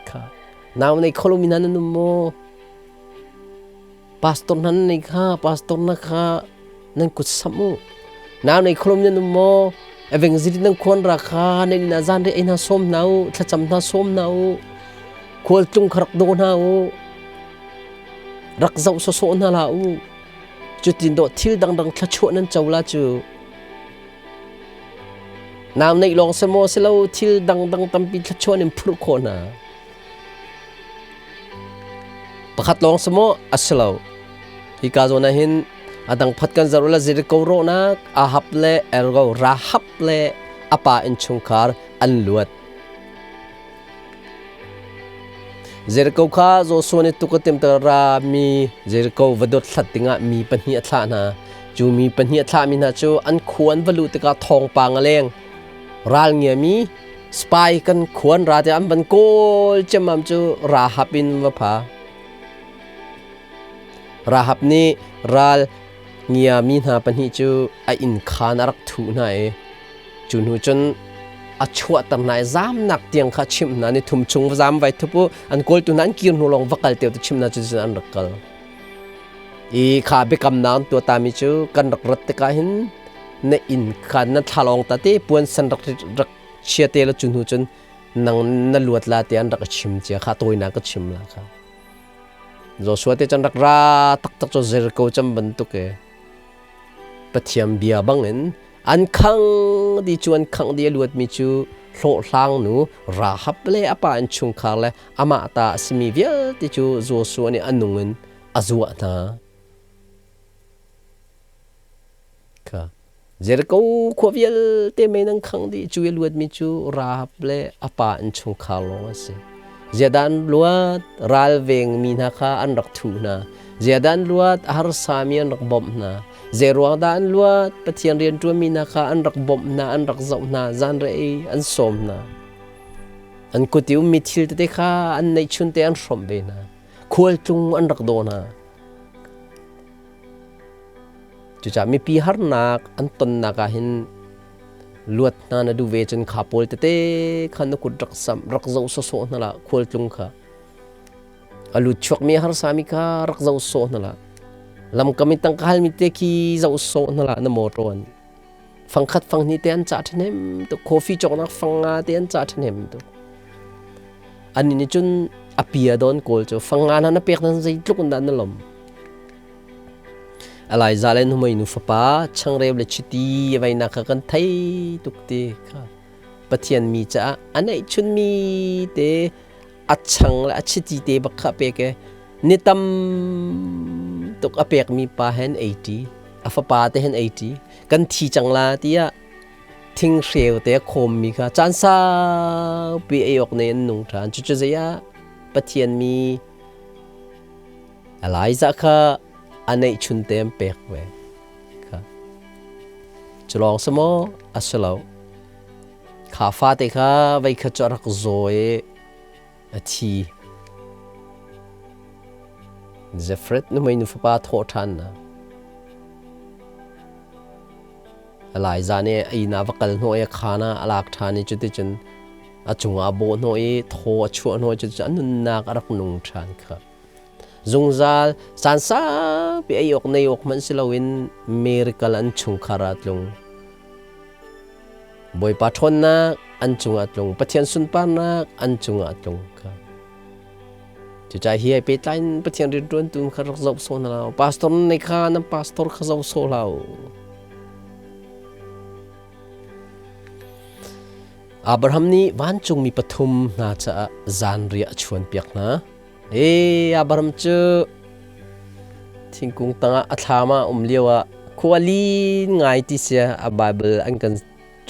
Kha nau nei kho lomi hna nan um maw? Pastor hna nan nei kha pastor na kha nan kut samh u. Nau nei kholom nan um maw? Evangelist nan khuan ra kha nan inn ah zan re ei hna sawm hna u, thlacam hna sawm hna u, khualtlung kha rak daw hna u, rak zoh sawsawh hna hlah u. Cutin dawh thil dangdang thluachuah nan co la cu. Nau neih lawng si maw si lo thil dangdang tampi thluachuah in phurh khawh hna. Pakhat lawng si maw? A si lo. Hika zawn ah hin a dang phat kan zoh la Jericho rawhnak Ahab le Ergo Rahab le a pa innchungkhar an luat. Jericho kha Joshua nih tuk a timh ra mi Jericho va dot hlat dingah mi pahnih a thlah hna. Cu mi pahnih a thlahmi hna cu an khua an va luh tikah thawngpang a leng. Ral ngiami spy kan khuan ra tiah an van kawl ciammam cu Rahab in va pha. Rahab nih ral ngiami hna pahnih cu a inn khaan a rak thuh hna i cu hnu cun a chuahter hna i zamnak tiang kha chimh hna ni thum chung va zam vai thup u an kawltu hna an kir hnu lawng va kal teo ti chimh hna cu an rak kal i kha biakamnak an tuah tami cu kan rak rat tikah hin na inn kha na thlalawng ta te puan san rak rak chia te la cu hnu cun nang na luat la te an rak chim cia kha tawinak ka chim la kha Joshua te cun rak ra taktak cu Jericho cam bantuk e Pathian bia bangin An khang di cu an khangh di a luatmi cu hlawhhlang nu Rahab le a pa innchungkhar le amah ta a simi vialte cu Joshua nih a nung in a zuah hna. Kha Jericho khua vialte mei nan khangh dih cu i luatmi cu Rahab le a pa innchungkhar lawng an si. Ziadan luat ralvengmi hna kha an rak thuh hna. Ziadan luat a harsami an rak bawmh hna. Zeiruang dah an luat? Pathian rianṭuanmi hna kha an rak bawmh hna, an rak zoh hna, zanriah an sawm hna. An kut i ummi thil tete kha an neihchun te an hrawmh ve hna. Khualtlung an rak daw hna. Cucaah mipi harnak an tonnak ah hin luat hna na duh ve cun kha pawl tete kha na kut rak samh, rak zoh sawsawh hna lah khualtlung kha. A lut chuakmi harsami kha rak zoh sawh hna lah. Lamkam i tangka halmi te khi zoh sawh hna lah na motor an. Fangkhat fanghnih te an cah ṭhahnem tuk. Coffee cawknak fangnga te an cah ṭhahnem tuk. Annih nih cun a pia dawn kawl cu fangnga hna na pek nan zeitluk in dah na lawm. Elijah le nuhmei nu fapa changreu le chiti a veinak kha kan thei tuk ti kha Pathian mi caah a neihchunmi te a chang le a chiti te bak kha a pek i ni tam tuk a pekmi pa hen ei ṭi a fapa te hen ei ṭi kan thi cang la tiah thinghreu te a khawmmi kha caan saupi ei awk nei an nung ṭhan cucu zei ah Pathian mi Elijah kha a neihchun te an pek ve. Kha. Cu lawng si maw? A si lo. Kha fate kha veikhat cu a rak zaw i a thi. Jefret nuhmei nu fapa thawh ṭhan na. Elijah nih a inn ah va kal hnawh i a khaan ah a lak ṭhan i cuticun a cungah a bawh hnawh i thaw a chuah hnawh i cuticun a nunnak a rak nung ṭhan kha. Zungzal caan saupi ei awk nei awk hmanh si loin miracle an chungkhar ah a tlung. Bawipa ṭhawnnak an cungah a tlung. Pathian sunparnak an cungah a tlung kha. Cucaah hi ai pehtlai in Pathian rianṭuantu kha rak zoh sawh hna lo. Pastor nei kha nan pastor kha zoh sawh hlah u. Abraham nih vancungmi pathum hna caah zanriah a chuanpiak hna. Ee, Abraham cu thingkung tangah a thlam ah um lio ah khua lin ngai ti sia a Bible an kan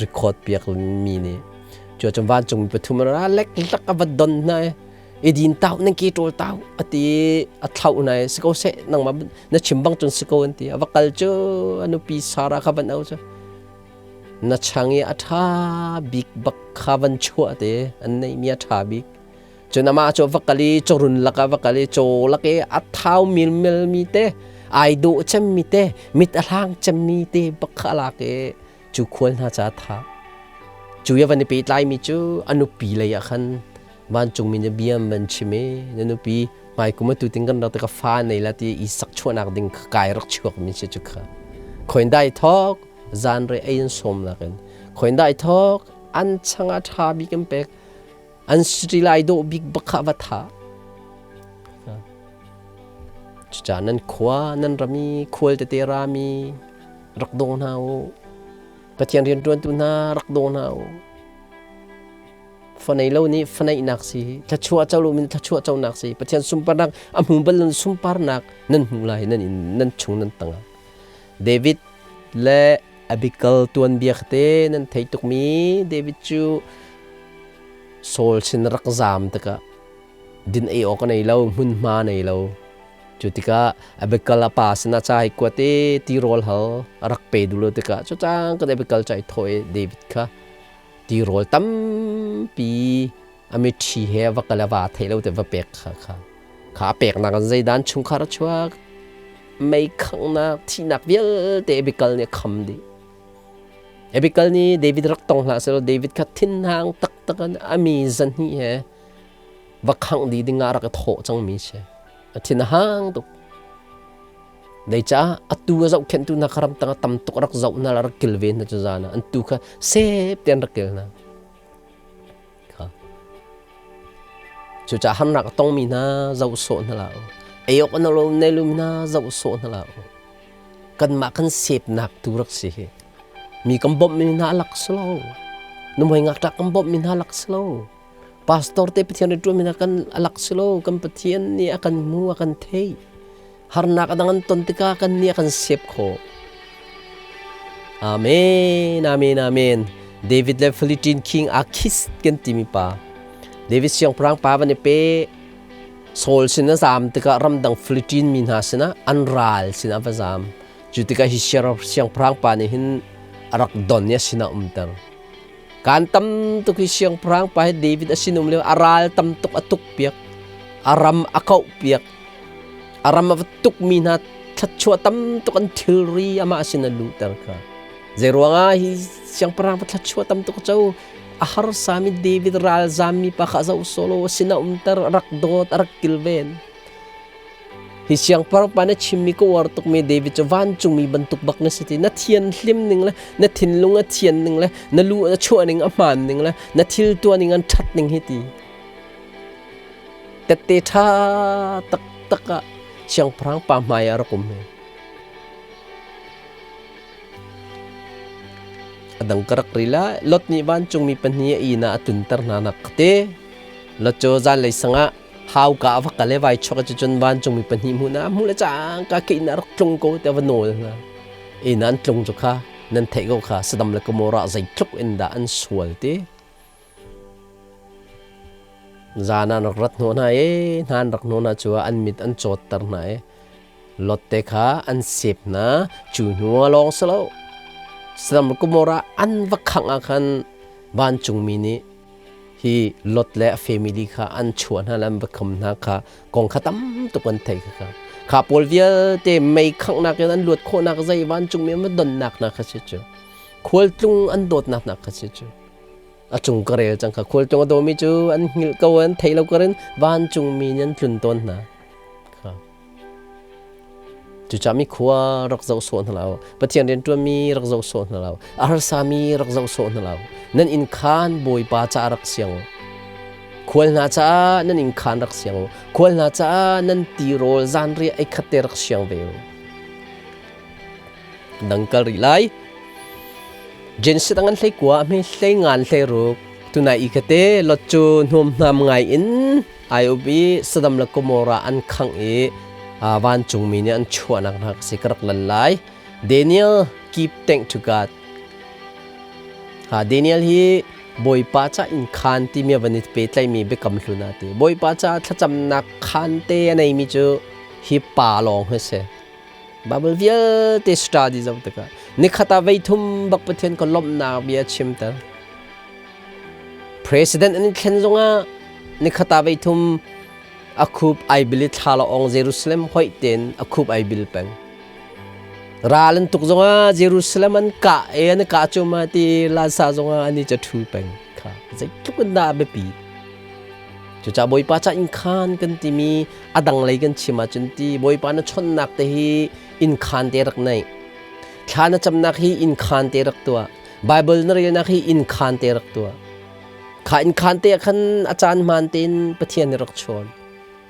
record piak mi nih. Cu cun vancungmi pathum an ra lek lak a va don hna i idin tau nan ke ṭawl tau a ti a thlauh hna i si ko seh nangmah na chim bang cun si ko an ti a va kal cu a nupi Sarah kha van au cu na chang i a ṭha bik bak kha van chuah te an neihmi a ṭha bik Cun amah cu va kal i cawrun lakah va kal i caw lak i a thau milmelmi te, ai dawh cemmi te, mit a hlang cemmi te bak kha a lak i cu khual hna ca tha. Cu i a van i pehtlaimi cu a nupi lei ah khan vancungmi nih bia an van chim i na nupi hmaikum atu ting kan rak ti ka fa nei la ti i sak chuahnak ding kha kai rak chuakmi si cu kha. Khoin dai thawk zanrei ei an sawm nakin khoin dai thawk an chang a ṭha bik an pek An sri lai dawh bik bak kha va tha. Cucaah nan khua, nan ram i khual tete rami rak daw hna u. Pathian rianṭuantu hna rak daw hna u. Fanei lo nih faneihnak si, thluachuah co lo min thluachuah conak si, Pathian sunparnak a hmu bal nan sunparnak nan hmu lai nan in nan chung nan tangah. David le Abigail tuanbia te nan thei tukmi David cu Saul sin rak zaam tikah din ei awk a nei lo, hmunhma a nei lo. Cu tikah Abigail a pa sinah ca hi kuat i tirawl hal a rak pe duh lo tikah cu cang kan Abigail cu ai thawh i David kha tirawl tampi a mitṭhi he va kal a va theih lo te va pek kha kha kha a peknak in zeidan chungkhar a chuak mei khanghnak thihnak vialte Abigail nih a kham dih. Abigail nih David rak tong hlah sehlaw David kha thinhang taktak in a mi zahnih he va khangh dih ding ah rak i thawh cangmi si. A thin a hang tuk. Zeicah atu a zohkhenhtu hna kha ramtang ah tam tuk a rak zoh hna rak kilven hna cu zan ah an tu kha sep te an rak kil hna. Kha. Cucaah harnak a tongmi hna zoh sawh hna hlah u. Ei awk an lo nei lumi hna zoh sawh hna hlah u. Kanmah kan sepnak tu rak si hi. Mi kan bawmhmi hna a lak si lo. Nuhmei ngakṭah kan bawmhmi hna lak si lo. Pastor te Pathian rianṭuanmi hna kan a lak si lo. Kan Pathian nih a kan hmu, a kan theih. Harnak a dang an ton tikah kan nih a kan sep khawh. Amen, amen, amen. David le Philistine king Akhis kan timi pa. David siangpahrang pa van i pe. Saul sin a zaam tikah ramdang Philistine mi hna sinah an ral sinah va zaam. Cu tikah hi siangpahrang pa nih hin a rak don i a sinah umter. Kaan tam tuk hi siangpahrang pa hi David a sinum lio a ral tam tuk a tuk piak. A ram a kauh piak. A ram a va tukmi hna thluachuah tam tuk an thilri amah sin a luhter kha. Zeiruangah hi siangpahrang va thluachuah tam tuk co a harsami David ralzammi pa kha zoh solo a sinah umter a rak dawt a rak kilven. Hi siangpahrang pa na chimmi ka uar tukmi David cu vancungmi bantuk bak na si ti na thian hlim ning le na thinlung a thian ning le na lu a chuah ning a hmaan ning le na thil tuah ning an ṭhat ning hi ti tette ṭha taktak ah siangpahrang pa hmai ah rak um hi. A dang ka rak ri lai. Lot nih vancungmi pahnih a inn ah a tunter hna nak ka ti. Lot cu zanlei sang ah hauka a va kal i vai chuak cucun vancungmi pahnih hmuh na hmuh le cangka ka inn ah rak tlung ko tiah va nawl hna. Inn ah an tlung cu kha nan theih ko kha Sodom le Gomorrah zeitluk in dah an sual ti. Zan ah an rak rat hnawh hna i hna an rak hnawh hna cu an mit an cawtter hna i Lot te kha an sep hna. Cu hnu ah lawng si lo. Sodom le Gomorrah an va khangh ah khan vancungmi nih hi Lot le a family kha an chuah hna le an va kham hna kha kong kha tam tuk an theih kha. Kha pawl vialte mei khanghnak in an luat khawhnak zei vancungmi an va donnak hna kha si cu. Khualtlung an dawtnak hna kha si cu. A cung ka rel cang kha khualtlung a dawmi cu an hngilh ko an thei lo karin vancungmi nih an tlun tawn hna. Kha. Cucaah mi khua rak zoh sawh hna lo. Pathian rianṭuanmi rak zoh sawh hna lo. A harsami rak zoh sawh hna lo. Nan inn khaan Bawipa caah rak siang u. Khual hna caah nan inn khaan rak siang u. Khual hna caah nan tirawl zanriah ei khat te rak siang ve u. Dang kal rih lai. Genesis ang an hlei kua hme hlei ngan hlei ruk. Tunai i khate lot cu hnuamhnam ngai in IOB Sodom le Gomorrah an khangh i vancungmi nih an chuahnak hna ka si ka rak lal lai. Daniel keep thank to God. Ha Daniel hi Bawipa ca in khaan timi a van i pehtlaimi biakam hlun ah ti. Bawipa ca thlacamnak khaan te a neimi cu hi pa lawng hi si. Bible vialte study zoh tikah nikhat ah veithum bak Pathian ka lawmhnak bia chimter. President an i thlen zongah nikhat ah veithum a khup ai bil i thla ong Jerusalem hoih tein a khup ai bil peng. Ral an tuk zongah Jerusalem an kah e an kah cu ma ti lansa zongah an i ca thu peng kha zeitluk in dah a biapi. Cucaah Bawipa ca inn khaan kan timi a dang lei kan chim ahcun ti Bawipa na chawnhnak te hi inn khaan te rak neih. Thla na camnak hi inn khaan te rak tuah. Bible na relnak hi inn khaan te rak tuah. Kha inn khaan te ah khan a caan hmaan tein Pathian nih rak chawn.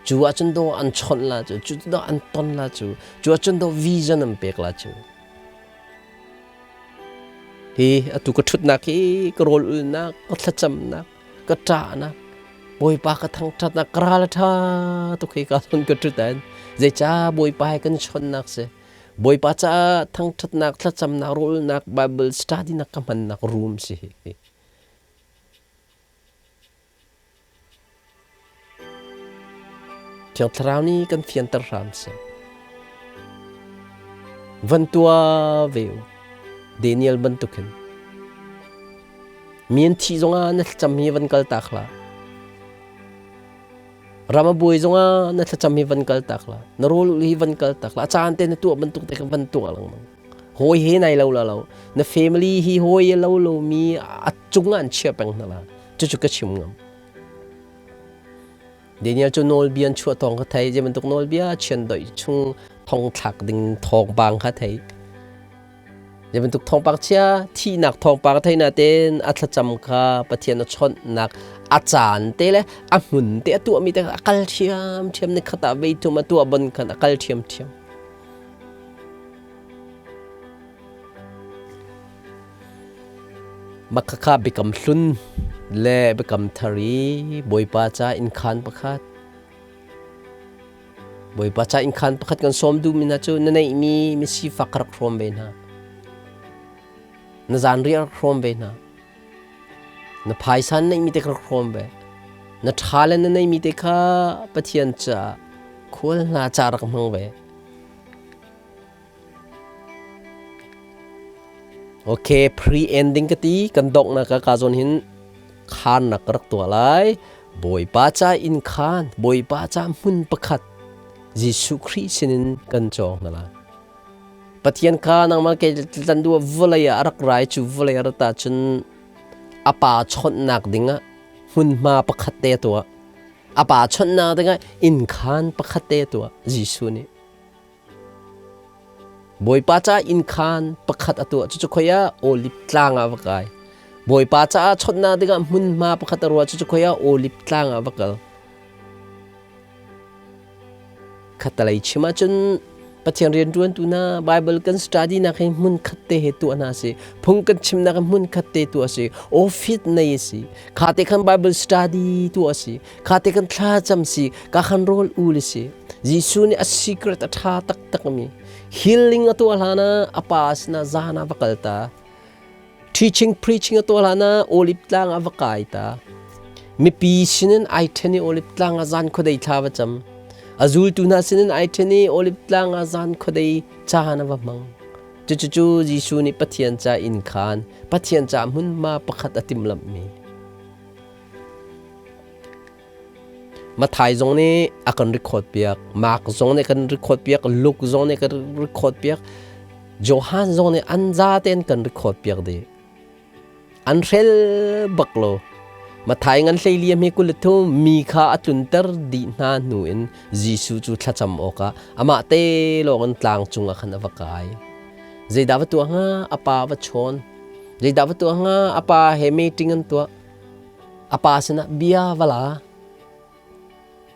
Cu ahcun dawh an chawnh la cu, cu dawh an ton la cu, cu ahcun dawh vision an pek la cu. Hi atu ka ṭhutnak hi ka rawl ulnak, ka thlacamnak, ka ṭahnak, Bawipa ka thangṭhatnak, ka ral a ṭha tuk hi ka zawn ka ṭhut an. Zeicah Bawipa he kan chawnhnak si. Bawipa caah thangṭhatnak, thlacamnak, rawlnak, Bible study nak ka hmannak room si hi. Thiang Thlarau nih kan fianter hram seh. Van tua ve u. Daniel bantukin. Mi an thih zongah na thlacam hi van kal tak hlah. Ram a buai zongah na thlacam hi van kal tak hlah. Na rawl hi van kal tak hlah. A caan te na tuah bantuk te kha van tuah lengmang. Hawi he nai lo la lo. Na family hi hawi a lo lomi a cungah an chia peng hna la. Cucu ka chim ngam. Daniel cu nawlbia an chuah tawng kha thei. Zei bantuk nawlbia chiandoih chung thong thlak ding thawngpang kha thei. Zei bantuk thawngpang chia thihnak thawngpang thei na tein a thlacam kha Pathian a chawnhnak a caan te le a hmun te a tuahmi te a kal ṭhiam ṭhiam ni khat ah vei thum a tuah bon khan a kal ṭhiam ṭhiam. Makhakha biakam hlun le biakam thar i Bawipa ca innkhaan pakhat. Bawipa ca innkhaan pakhat kan sawm duhmi hna cu na neihmi misifak rak hrawm ve hna. Na zanriah rak hrawm ve hna. Na phaisa na neihmi te kha rak hrawm ve. Na ṭha le na neihmi te kha Pathian caah khual hna ca rak hmang ve. Okay, pre-ending ka ti kan donghnak ka ka zawn hin khannak ka rak tuah lai. Bawipa ca inn khan, Bawipa ca hmun pakhat Jesuh Khrih sinin kan cawng hna lai. Pathian kha nangmah ke tlan duh vawlei ah a rak rai cu vawlei a rat ahcun a pa chawnhnak dingah hmunhma pakhat te a tuah. A pa chawnhnak dingah inn khan pakhat te a tuah Jesuh nih. Bawipa caah innkhaan pakhat a tuah. Cucu khoi ah Oliv tlang ah va kai. Bawipa caah chawnhnak dingah hmunhma pakhat a ruah. Cucu khoi ah Oliv tlang ah va kal. Khatalei chim ahcun Pathian rianṭuantu hna Bible kan study nak hi hmun khat te he tuah hna si. Phung kan chimnak hi hmun khat te tuah si. Office nei si. Kha te khan Bible study tuah si. Kha te kan thlacam si. Ka khan rawl ul si. Jesuh nih a secret a ṭha taktakmi healing a tuah hlan ah a pa sinah zan ah va kal ta. Teaching preaching a tuah hlan ah Olive tlang ah va kai ta. Mipi sinin ai ṭhen i Olive tlang ah zan khuadei thla va cam. A zultu hna sinin ai ṭhen i Olive tlang ah zan khuadei caan a va hmang. Cucu Jesuh nih Pathian ca inn khan Pathian ca hmunhma pakhat a timhlamhmi. Mathai zong nih a kan record piak, Mark zong nih kan record piak, Luke zong nih kan record piak, Johan zong nih an zaten kan record piak dih. An hrel bak lo. Mathai ngan hlei liam hi 23 mi kha a tlunter dih hna hnu in Jesuh cu thlacam awkah amah te lawng in tlang cungah khan a va kai. Zeidah va tuah hnga? A pa va chawn. Zeidah va tuah hnga? A pa he meeting an tuah. A pa sinah bia va la.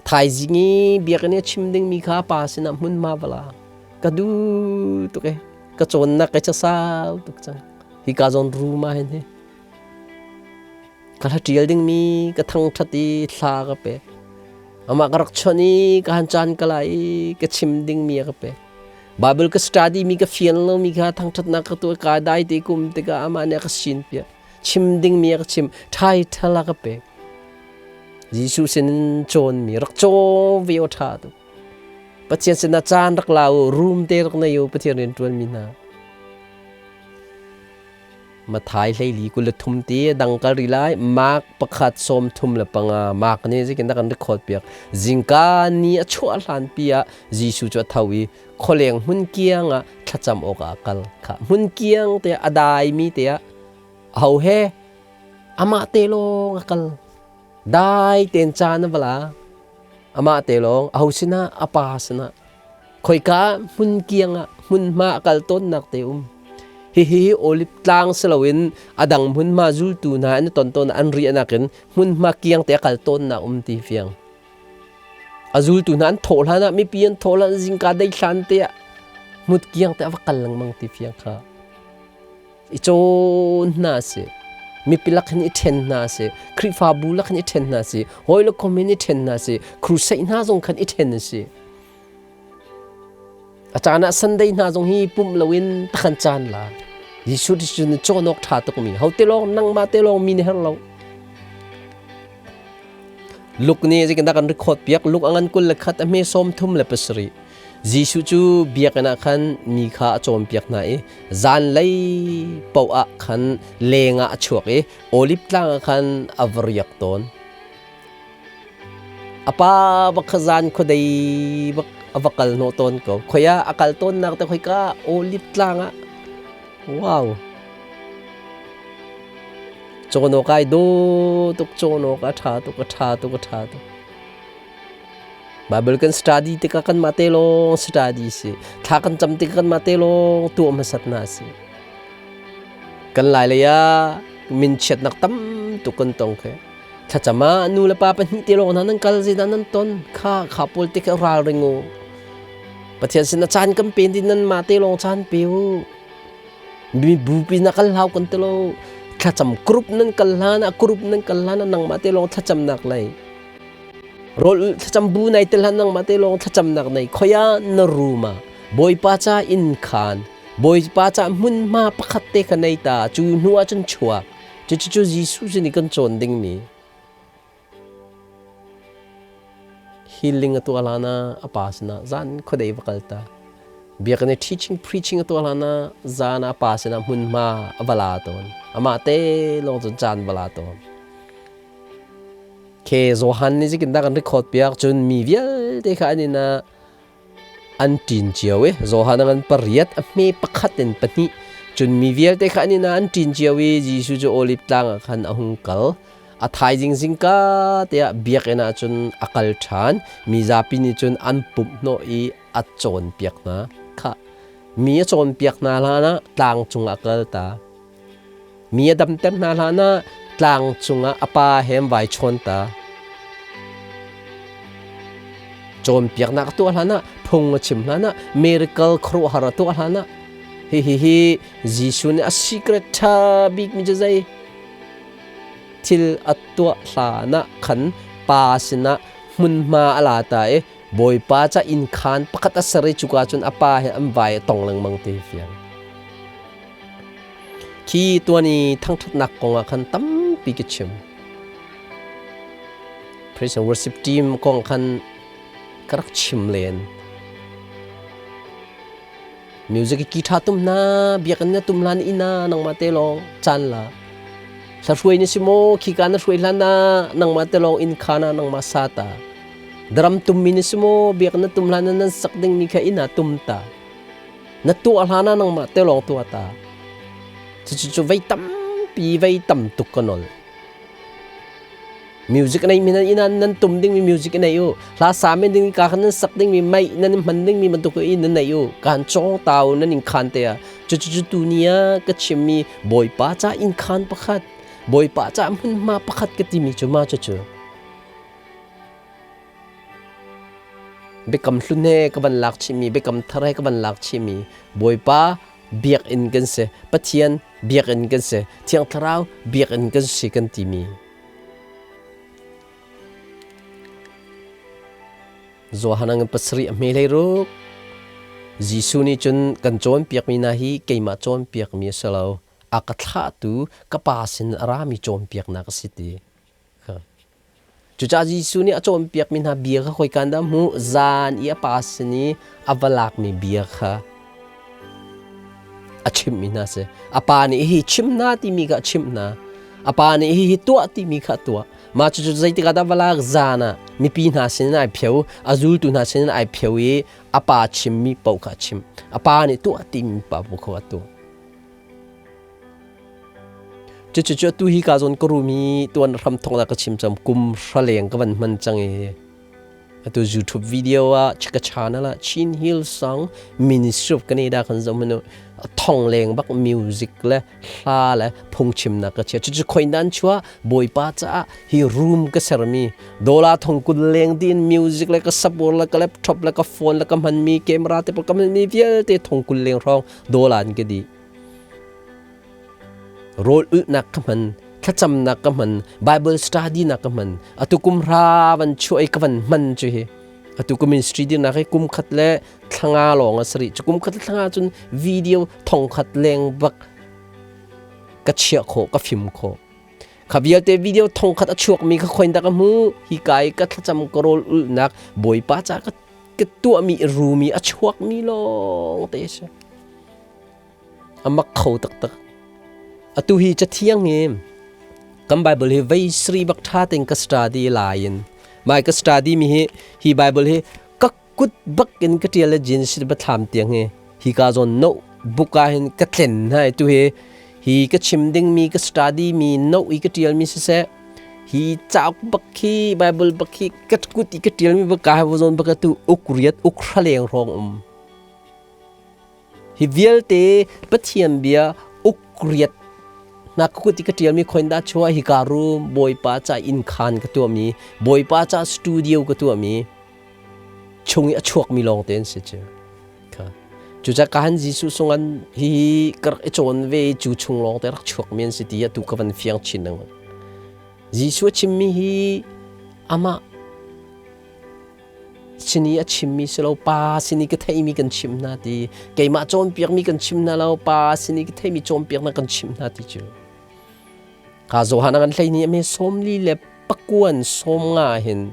Thaizing i biakinn i a chim dingmi kha a pa sinah hmunhma va la. Ka duh tuk e. Ka cawnnak ka ca sau tuk cang. Hi ka zawn room ah hin hi. Ka hla ṭial dingmi ka thangṭhat i thla ka pek. Amah ka rak chawnh i ka han caan ka la i ka chim dingmi a ka pek. Bible ka study mi ka fian lomi kha thangṭhatnak ka tuah ka dai te kum tikah amah nih a ka sin piak. Chim dingmi a ka chim ṭhaiṭhal a ka pek. Jesuh sinin cawnmi rak caw ve aw ṭha tuk. Pathian sinah caan rak la u, room te rak nei u, Pathian rian ṭuanmi hna. Mathai hleili 23 ti dang kal ri lai Mark pakhat 35 Mark nih zeitin dah kan record piak zingka ni a chuah hlan pi ah Jesuh cu a tho i khualeng hmun kiang ah thlacam awkah a kal kha hmun kiang te a daimi te ah aho he amah te lawng a kal dai ten caan a va la amah te lawng aho sinah a pa sinah khoika hmun kiang ah hmunhma a kal tawnnak te um hihi olive tlang si loin a dang hmunhma zultu hna an ton tawn an riahnak in hmunhma kiang te a kal tawnnak um ti fiang A zultu hna an thawh hlan ah mipi an thawh hlan zingka dei hlan te ah hmut kiang te a va kal lengmang ti fiang kha i cawn hna si mipi lak hin i ṭhen hna si Khrihfabu lak hin i ṭhen hna si hawi le kom hin i ṭhen hna si crusade hna zong khan i ṭhen si a caan ah Sunday hna zong hi pumh loin takhan caan la Jesuh cu cawn awk ṭha tuk mi ho te lawng nangmah te lawng mi nih her lo Luke nih zeitindah kan record piak Luke a ngan 21 a hme 37. Jesuh cu biakinn ah khan mi kha a cawnpiak hna i zanlei paoh ah khan leng ah a chuak i Oliv tlang ah khan a va riak tawn. A pa bak kha zan khuadei bak a va kal hnawh tawn ko. Khoi ah a kal tawnnak te khoika Oliv tlang ah. Wow. Cawn awk ai dawh tuk, cawn awk a ṭha tuk, a ṭha tuk, a ṭha tuk. Bible kan study tikah kanmah te lawng study si. Thla kan cam tikah kanmah te lawng tuah hmasat hna si. Kan lai lei ah min chiatnak tam tuk kan tong khi. Thlacam ah nu le pa pahnih te lawng hna nan kal zeidah nan ton kha kha pawl te kha ralring u. Pathian sin a caan kan pen din nan mah te lawng caan pe u. Mi bupi na kal hlau kan ti lo. Thlacam group nan kal hlan ah group nan kal hlan ah nangmah te lawng thlacamnak lei. Rawl ulh thlacam bu nai tel hlan nangmah te lawng thlacamnak nei. Khoia na room ah Bawipa ca inn khaan Bawipa ca hmunhma pakhat te kha nei ta cu hnu ah cun chuak. Cucu Jesuh sin i kan cawn dingmi. Healing a tuah hlan ah a pa sinah zan khuadei va kal ta. Biakinn i teaching preaching a tuah hlan ah zan ah a pa sinah hmunhma a va la tawn. Amah te lawng cun caan va la tawn. Ke Johan nih zikin dah kan record piak cun mi vialte kha an inn ah an ṭin cio i Johan a ngan pariat a hme pakhat in pahnih cun mi vialte kha an inn ah an ṭin cio i Jesuh cu Oliv tlang ah khan a hung kal. A thaizing zingka te ah biakinn ah cun a kal ṭhan. Mi zapi nih cun an pumh hnawh i a cawnpiak hna. Khah, mi a cawnpiak hna hlan ah tlang cungah a kal ta. Mi a damter hna hlan ah tlang cungah a pa he an vai chawn ta. Cawnpiaknak a tuah hlan ah, phung a chim hlan ah, miracle khuaruahhar a tuah hlan ah, hihi hi Jesuh nih a secret ṭha bikmi cu zei? Thil a tuah hlan ah khan pa sinah hmunhma a la ta i Bawipa ca inn khaan pakhat a ser i cuka cun a pa he an vai a tong lengmang ti fiang. Khi tuan i thangṭhatnak kong ah khan tampi ka chim. Praise and worship team kong khan ka rak chim len. Music i guitar tum hna, biakinn na tum hlan ina nangmah te lawng caan la. Hla hruai na si maw, khika na hruai hlan ah nangmah te lawng inn khaan ah nangmah sa ta. Drum tummi na si maw, biakinn na tum hlan ah nan sak dingmi kha inn ah tum ta. Na tuah hlan ah nangmah te lawng tuah ta. Cucu cu vei tampi vei tam tuk ka nol. Music nei mi nan ina nan tum ding mi music nei u. Hla sa men ding ka khan nan sak ding mi mai nan hman ding mi bantuk in nan nei u. Kan chong tau nan in khan te a. Cucu cu tu ni a ka chim mi Bawipa ca in khan pakhat Bawipa ca hmunhma pakhat ka ti mi cu ma cucu. Biakam hlun he ka van lak chihmi, biakam thar he ka van lak chihmi Bawipa biakinn kan si, Pathian biakinn kan si, Thiang Thlarau biakinn kan si kan timi. Johan ang pasarih a hme hlei ruk. Jesuh nih cun kan cawnpiakmi hna hi keimah cawnpiakmi a si lo. A ka thlahtu ka Pa sin a rami cawnpiaknak a si ti. Cucaah Jesuh nih a cawnpiakmi hna bia kha khoika in dah a hmuh? Zan i a pa sin i a va lakmi bia kha a chimhmi hna a si. A pa nih hihi chim hna timi kha a chimh hna. A pa nih hihi tuah timi kha a tuah. Mah cucu zeitik ah dah va lak? Zan ah mipi hna sinin ai pheo, a zultu hna sinin ai pheo i a pa chimmi paoh kha a chimh. A pa nih tuah timi pa kha a tuah. Cucu atu hi ka zawn ka rum i tuan hram thawk ka chim cam kum hra leng ka van hman cang i atu YouTube video ah ka channel ah Chin Hill Song Ministry of Canada kan zoh manu thong leng bak music le hla le phungchimnak ka chia cucu khoin chua bawipa caah hi room ka sermi dola thong kul leng din music le ka support le ka laptop le ka phone le ka hmanmi camera te ka hmanmi vialte thong kul leng hrawng dola an ka di Rawl ulhnak ka hman, thlacamnak ka hman, Bible study nak ka hman. Atu kum hra van chuah i ka van hman cu hi. Atu ka ministry dirnak hi kum khat le thlanga lawng a sari. Cu kum khat le thlanga cun video thong khat leng bak ka chiah khawh, ka fim khawh. Kha vialte video thong khat a chuakmi kha khoin dah ka hmu? Hi ka i ka thlacam ka rawl ulhnak Bawipa ca ka ka tuahmi rumi a chuakmi lawng te a si. A mak kho taktak. Atu hi cathiang hi kan Bible hi vei sri bak ṭha tein ka study lai in mai ka study mi hi hi Bible hi ka kut bak in ka ṭial le Genesis biathlam tiang hi hi ka zawn no book ah hin ka tlen hai tu hi hi ka chim ding mi ka study mi no i ka ṭial mi siseh hi cauk bak khi Bible bak khi ka kut i ka ṭial mi bak ka zawn bak tu uk riat uk hra leng hrawng um Hi vialte Pathian bia ukriat na kut i ka ṭialmi khoin dah chuah hika room Bawipa ca inn khaan ka tuahmi Bawipa ca studio ka tuahmi chung i a chuakmi lawng te an si cu. Kha. Cucaah kahan Jesuh sungan hihi ka rak i cawn ve i cu chung lawng te rak chuak mi an si ti atu ka van fiang chin lengmang. Jesuh a chimmi hi amah sin i a chimmi si lo, pa sin i ka theihmi kan chimh hna ti, keimah cawnpiakmi kan chim hna lo, pa sin i ka theihmi cawnpiaknak kan chimh hna ti cu. Ka Johan an hlei ni ame sawmli le pakuan sawm nga hin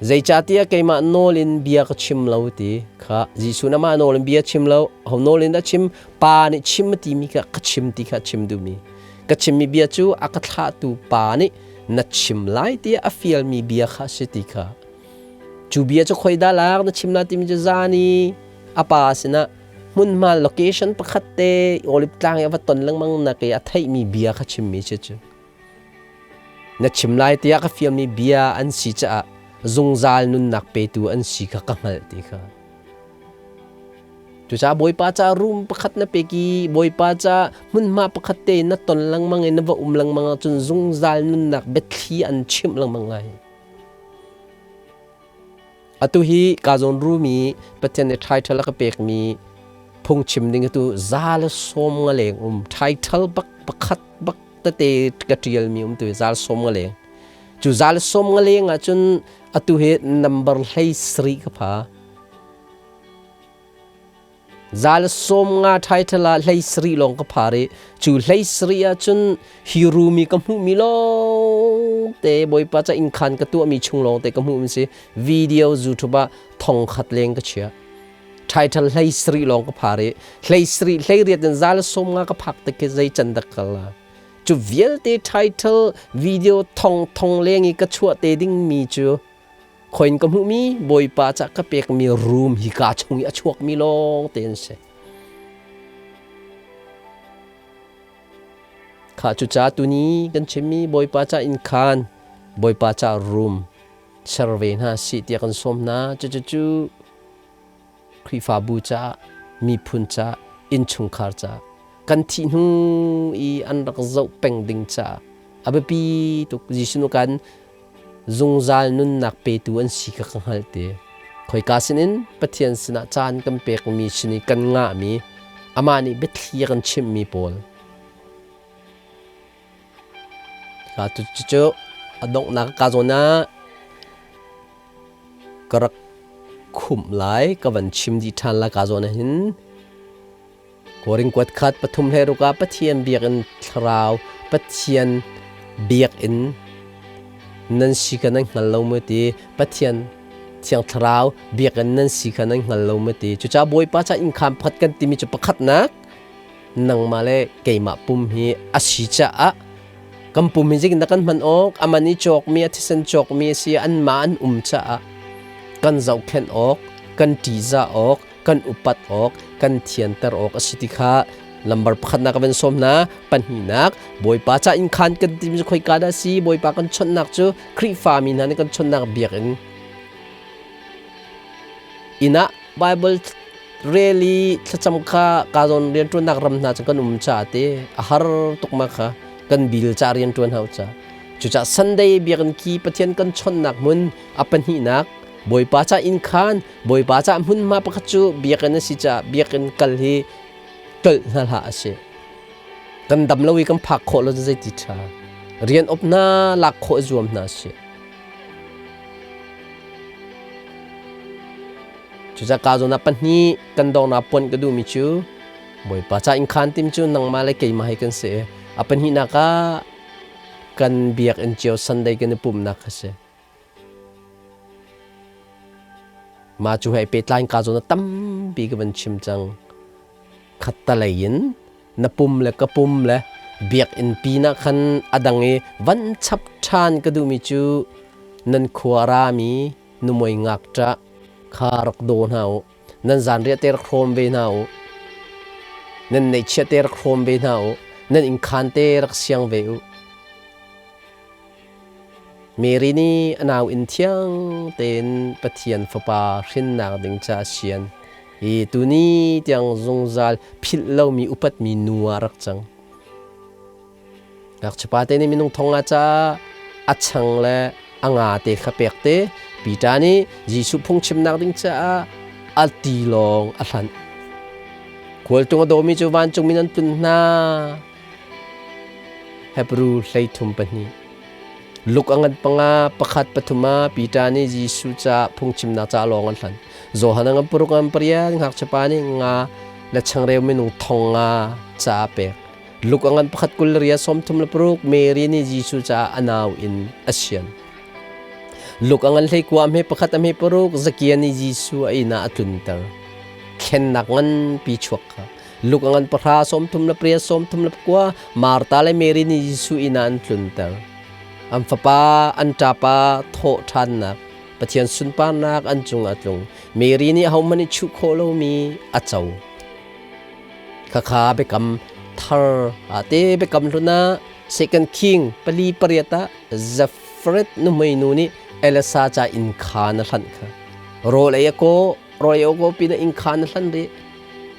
zeicahtiah keimah nawl in bia ka chim lo ti kha Jesuh na mah nawl in bia chim lo ho nawl in dah chim pa nih chim a timi kha ka chim ti kha chim duhmi ka chimmi bia cu a ka thlahtu pa nih na chim lai tiah a fialmi bia kha si ti kha cu bia cu khoi dah lak na chim la timi cu zan i a pa sinah hmunhma location pakhat te Olive tlang i a va ton lengmang nak i a theihmi bia kha chimmi si cu na chim lai tiah ka fialmi bia an si caah zungzal nunnak petu an si kha ka hngalh ti kha Cucaah Bawipa ca room pakhat na pek i Bawipa ca hmunhma pakhat te na ton lengmang i na va um lengmang ahcun zungzal nunnak biathli an chimh lengmang lai. Atu hi ka zawn room i Pathian nih title a ka pekmi phungchim ding atu za le sawm nga leng um title bak pakhat bak tete ka ṭialmi um tu hi zal sawm nga leng. Cu zal sawm nga leng ahcun atu hi number hlei sarih ka pha. Zal 50 title ah hlei sarih lawng ka phar i cu hlei sarih ahcun hi room i ka hmuhmi lawng te Bawipa ca innkhan ka tuahmi chung lawng te ka hmuhmi si video YouTube ah thong khat leng ka chia. Title hlei sarih lawng ka phar i hlei sarih hlei riat in zal 50 ka phak tik khi zei can dak kal la. Cu vialte title video thong thong leng i ka chuah te dingmi cu Khoin ka hmuhmi Bawipa ca ka pekmi room hi ka chung i a chuakmi lawng te an si. Kha cucaah tuni kan chimmi Bawipa ca innkhan, Bawipa ca room ser ve hna sih tiah kan sawm hna. Cucucu Khrihfabu caah, miphun caah, innchungkhar caah, kan thih hnu i an rak zoh peng ding caah a biapi tuk. Jesuh nu kan zungzal nunnak petu an si kha ka hngalh ti. Khoika sinin Pathian sinah caan kan pekmi sin i kan ngahmi, amah nih biathli a kan chimhmi pawl. Ka cucu a donghnak ka zawn ah ka rak khumh lai, ka van chim dih ṭhan lai ka zawn ah hin. Korin kuat khat pathum hlei ruk ah Pathian biakinn thlarau Pathian biakinn nan si kha nan hngal lo maw ti Pathian Thiang Thlarau biakinn nan si kha nan hngal lo maw ti cucaah Bawipa ca innkhaan pakhat kan timi cu pakhatnak nangmah le keimah pum hi a si caah kan pum hi zeitindah kan hman awk aman i cawkmi a thisen cawkmi a si anmah an um caah kan zohkhenh awk kan ṭihzah awk kan upat awk kan thianter awk a si ti kha lambar pakhatnak ka van sawm hna. Pahnihnak, Bawipa ca innkhaan kan timi cu khoika dah a si? Bawipa kan chawnhnak cu Khrihfa mi hna nih kan chawnhnak biakinn inn ah Bible rel i thlacam kha ka zawn rianṭuannak ram hna cu kan um caah te a har tuk ma kha kan bil ca rianṭuan hau ca. Cucaah Sunday biakinn khi Pathian kan chawnhnak hmun a pahnihnak Bawipa ca innkhaan Bawipa ca hmunhma pakhat cu biakinn a si caah biakinn kal hi ṭolh hna hlah a si. Kan dam lo i kan phak khawh lo zeiti ṭha. Rian op hna lak khawh zuam hna si. Cucaah ka zawn ah pahnih kan dawngnak puan ka duhmi cu Bawipa ca innkhaan tim cu nangmah le keimah hi kan si. A pahnihnak ah kan biakinn cio Sunday kan i pumhnak kha si. Mah cu hei pehtlai in ka zawn ah tampi ka van chim cang. Khattalei in na pum le ka pum le biakinn pinah khan a dang i van chap ṭhan ka duhmi cu nan khua rami nuhmei ngakṭah kha rak daw hna u. Nan zanriah te rak hrawm ve hna u. Nan neihchiah te rak hrawm ve hna u. Nan innkhaan te rak siang ve u. Mary nih a nau inn thiang tein Pathian Fapa hrinnak ding ca a sian i tuni tiang zungzal philh lomi upatmi nu ah rak cang. Ngakchiapa te nih minung thong ah caah a chang le a nga te kha pek te Peter nih Jesuh phungchimnak ding caah a tilawng a hlanh. Khualtung a dawmi cu vancung min an tlun hna. Hebru 32. Luk a ngan panga pakhat pathum ah Peter nih Jesuh ca phungchimnak ca lawng an hlan. Johan a ngan paruk ngan pariat ngakchia pa nih nga le changreu minung thong nga ca a pek. Luk a ngan pakhat kul ria sawm thum le paruk Mary nih Jesuh caah a nau in a sian. Luk a ngan hlei kua hme pakhat a hme paruk Zakia nih Jesuh a inn ah a tlunter. Thlennak nganpi chuak kha. Luk a ngan pahra sawm thum le pariat sawm thum le pakua Martha le Mary nih Jesuh inn ah an tlunter. An fapa an ṭapa thawh ṭhannak Pathian sunparnak an cung a tlung. Mary nih ahohmanh nih chuh khawh lomi a co. Khakha biakam thar ah te biakam hlun ah Second King pali pariat ah Zafret nuhmei nu nih Elisa ca inn khaan a hlanh kha. Rawl ei a kaw, rawl ei a kaw pin ah inn khaan a hlan rih.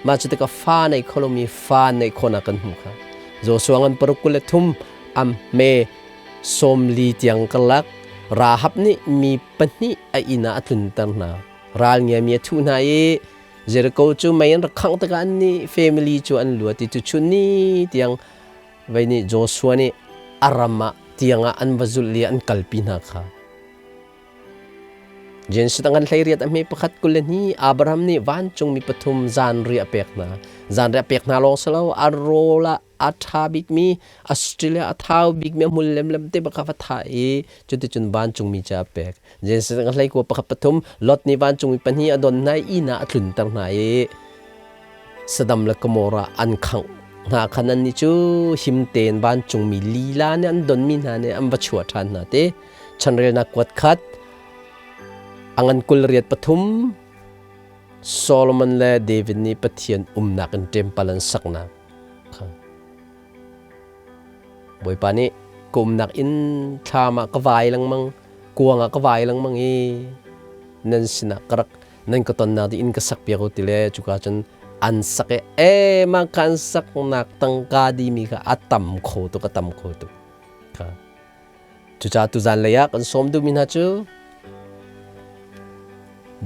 Mah cu tikah fa nei kho lomi fa neih khawhnak kan hmu kha. Joshua ngan paruk 23 am hme 40 tiang karlak Rahab nih mi pahnih a inn ah a tlunter hna. Ral ngiami a thuh hna i Jericho cu mei an rak khangh tikah annih family cu an luat i tuchun ni tiang vei nih Joshua nih a ram ah tiang ah an va zulh i an kalpi hna kha. Genesis ngan hlei riat a hme pakhat kul le hnih Abraham nih vancungmi pathum zanriah a pek hna. Zanriah pek hna lawng si lo, a rawl ah a ṭha bikmi Australia a thau bikmi a hmul lemlem te bak kha va thah i cuticun vancungmi cu a pek. Genesis a hlei kua pakhat pathum Lot nih vancungmi pahnih a don hna i inn ah a tlunter hna i Sadam le Gomorrah an khangh hna khan annih cu him tein vancungmi lila nih an donmi hna nih an va chuah ṭhan hna ti. Chanrelnak kuat khat a ngan kul riat pathum Solomon le David nih Pathian umnak in ṭempal an saknak. Bawipa nih ka umnak inn thlam ah ka vai lengmang, kuang ah ka vai lengmang i nan sinah ka rak nan ka tonnak ding inn ka sak piak u ti le cuka cun an sak i e mah ka an saknak tangka dimi kha a tam kho tuk a tam kho tuk kha. Cucaah tuzan lei ah kan sawm duhmi hna cu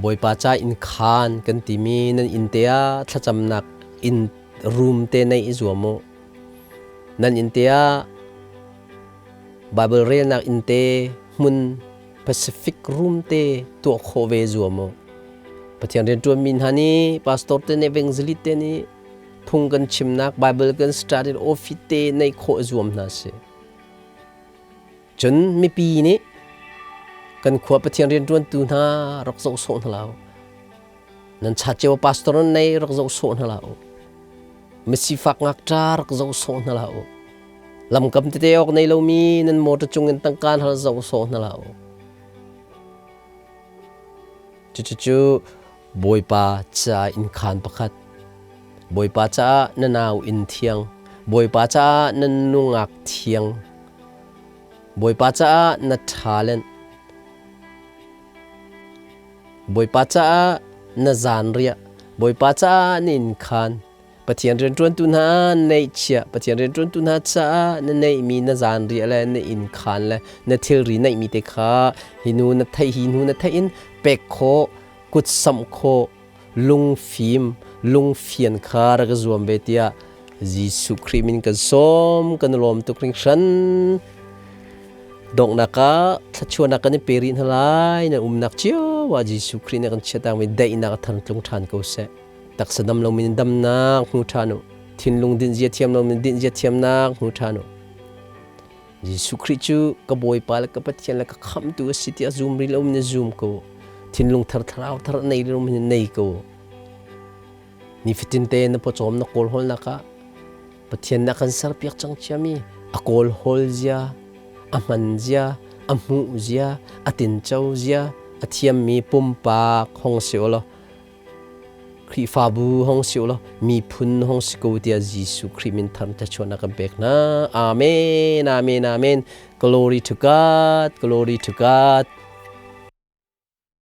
Bawipa ca inn khaan kan timi nan inn te ah thlacamnak inn room te neih i zuam u. Nan inn te ah Bible relnak inn te hmun Pacific room te tuah khawh ve zuam u. Pathian rianṭuanmi hna nih pastor te nih evangelist te nih phung kan chimnak Bible kan study office te neih khawh zuam hna sih. Cun mipi nih kan khua Pathian rianṭuantu hna rak zoh sawh hna hlah u. Nan church pastor nan nei rak zoh sawh hna hlah u. Misifak ngakṭa rak zoh sawh hna hlah u. Lamkam tete awk nei lomi nan motor cung in tangka hna zoh sawh hna hlah u. Cucu Bawipa ca inn khaan pakhat, Bawipa caah na nau inn thiang, Bawipa caah na nungak thiang, Bawipa caah na talent, Bawipa caah na zanriah, Bawipa caah na inn khaan, Pathian rianṭuantu hna neihchiah, Pathian rianṭuantu hna caah na neihmi na zanriah le na inn khaan le na thilri neihmi te kha hi nu na theih hi hnu na theih in pek khawh, kut samh khawh, lungfim, lungfian kha rak i zuam ve tiah Jesuh Khrih min kan sawm, kan lawm tuk hringhran. Donghnak ah thluachuahnak kan i pe rih hna lai, na umnak cio ah Jesuh Khrih nih kan chiatakmi daihnak a thar tlung ṭhan ko seh. Taksa dam lomi in damnak hmu ṭhan u. Thinlung dinh zia thiam lomi in dinh zia thiamnak hmu ṭhan u. Jesuh Khrih cu ka Bawipa le ka Pathian le ka khamhtu a si tiah zum rih lomi na zum ko. Thinlung thar thlarau thar a nei lomi na nei ko. Nifatin te na pawcawm na kawlhawlnak ah Pathian nih a kan serpiak cang ciami a kawlhawl zia, a hman zia, a hmuh zia, a tinco zia, a thiammi pumpak hong si u law Khrihfabu hong si u law miphun hong si ko tiah Jesuh Khrih min thar thluachuahnak kan pek hna. Amen, amen, amen. Glory to God, glory to God.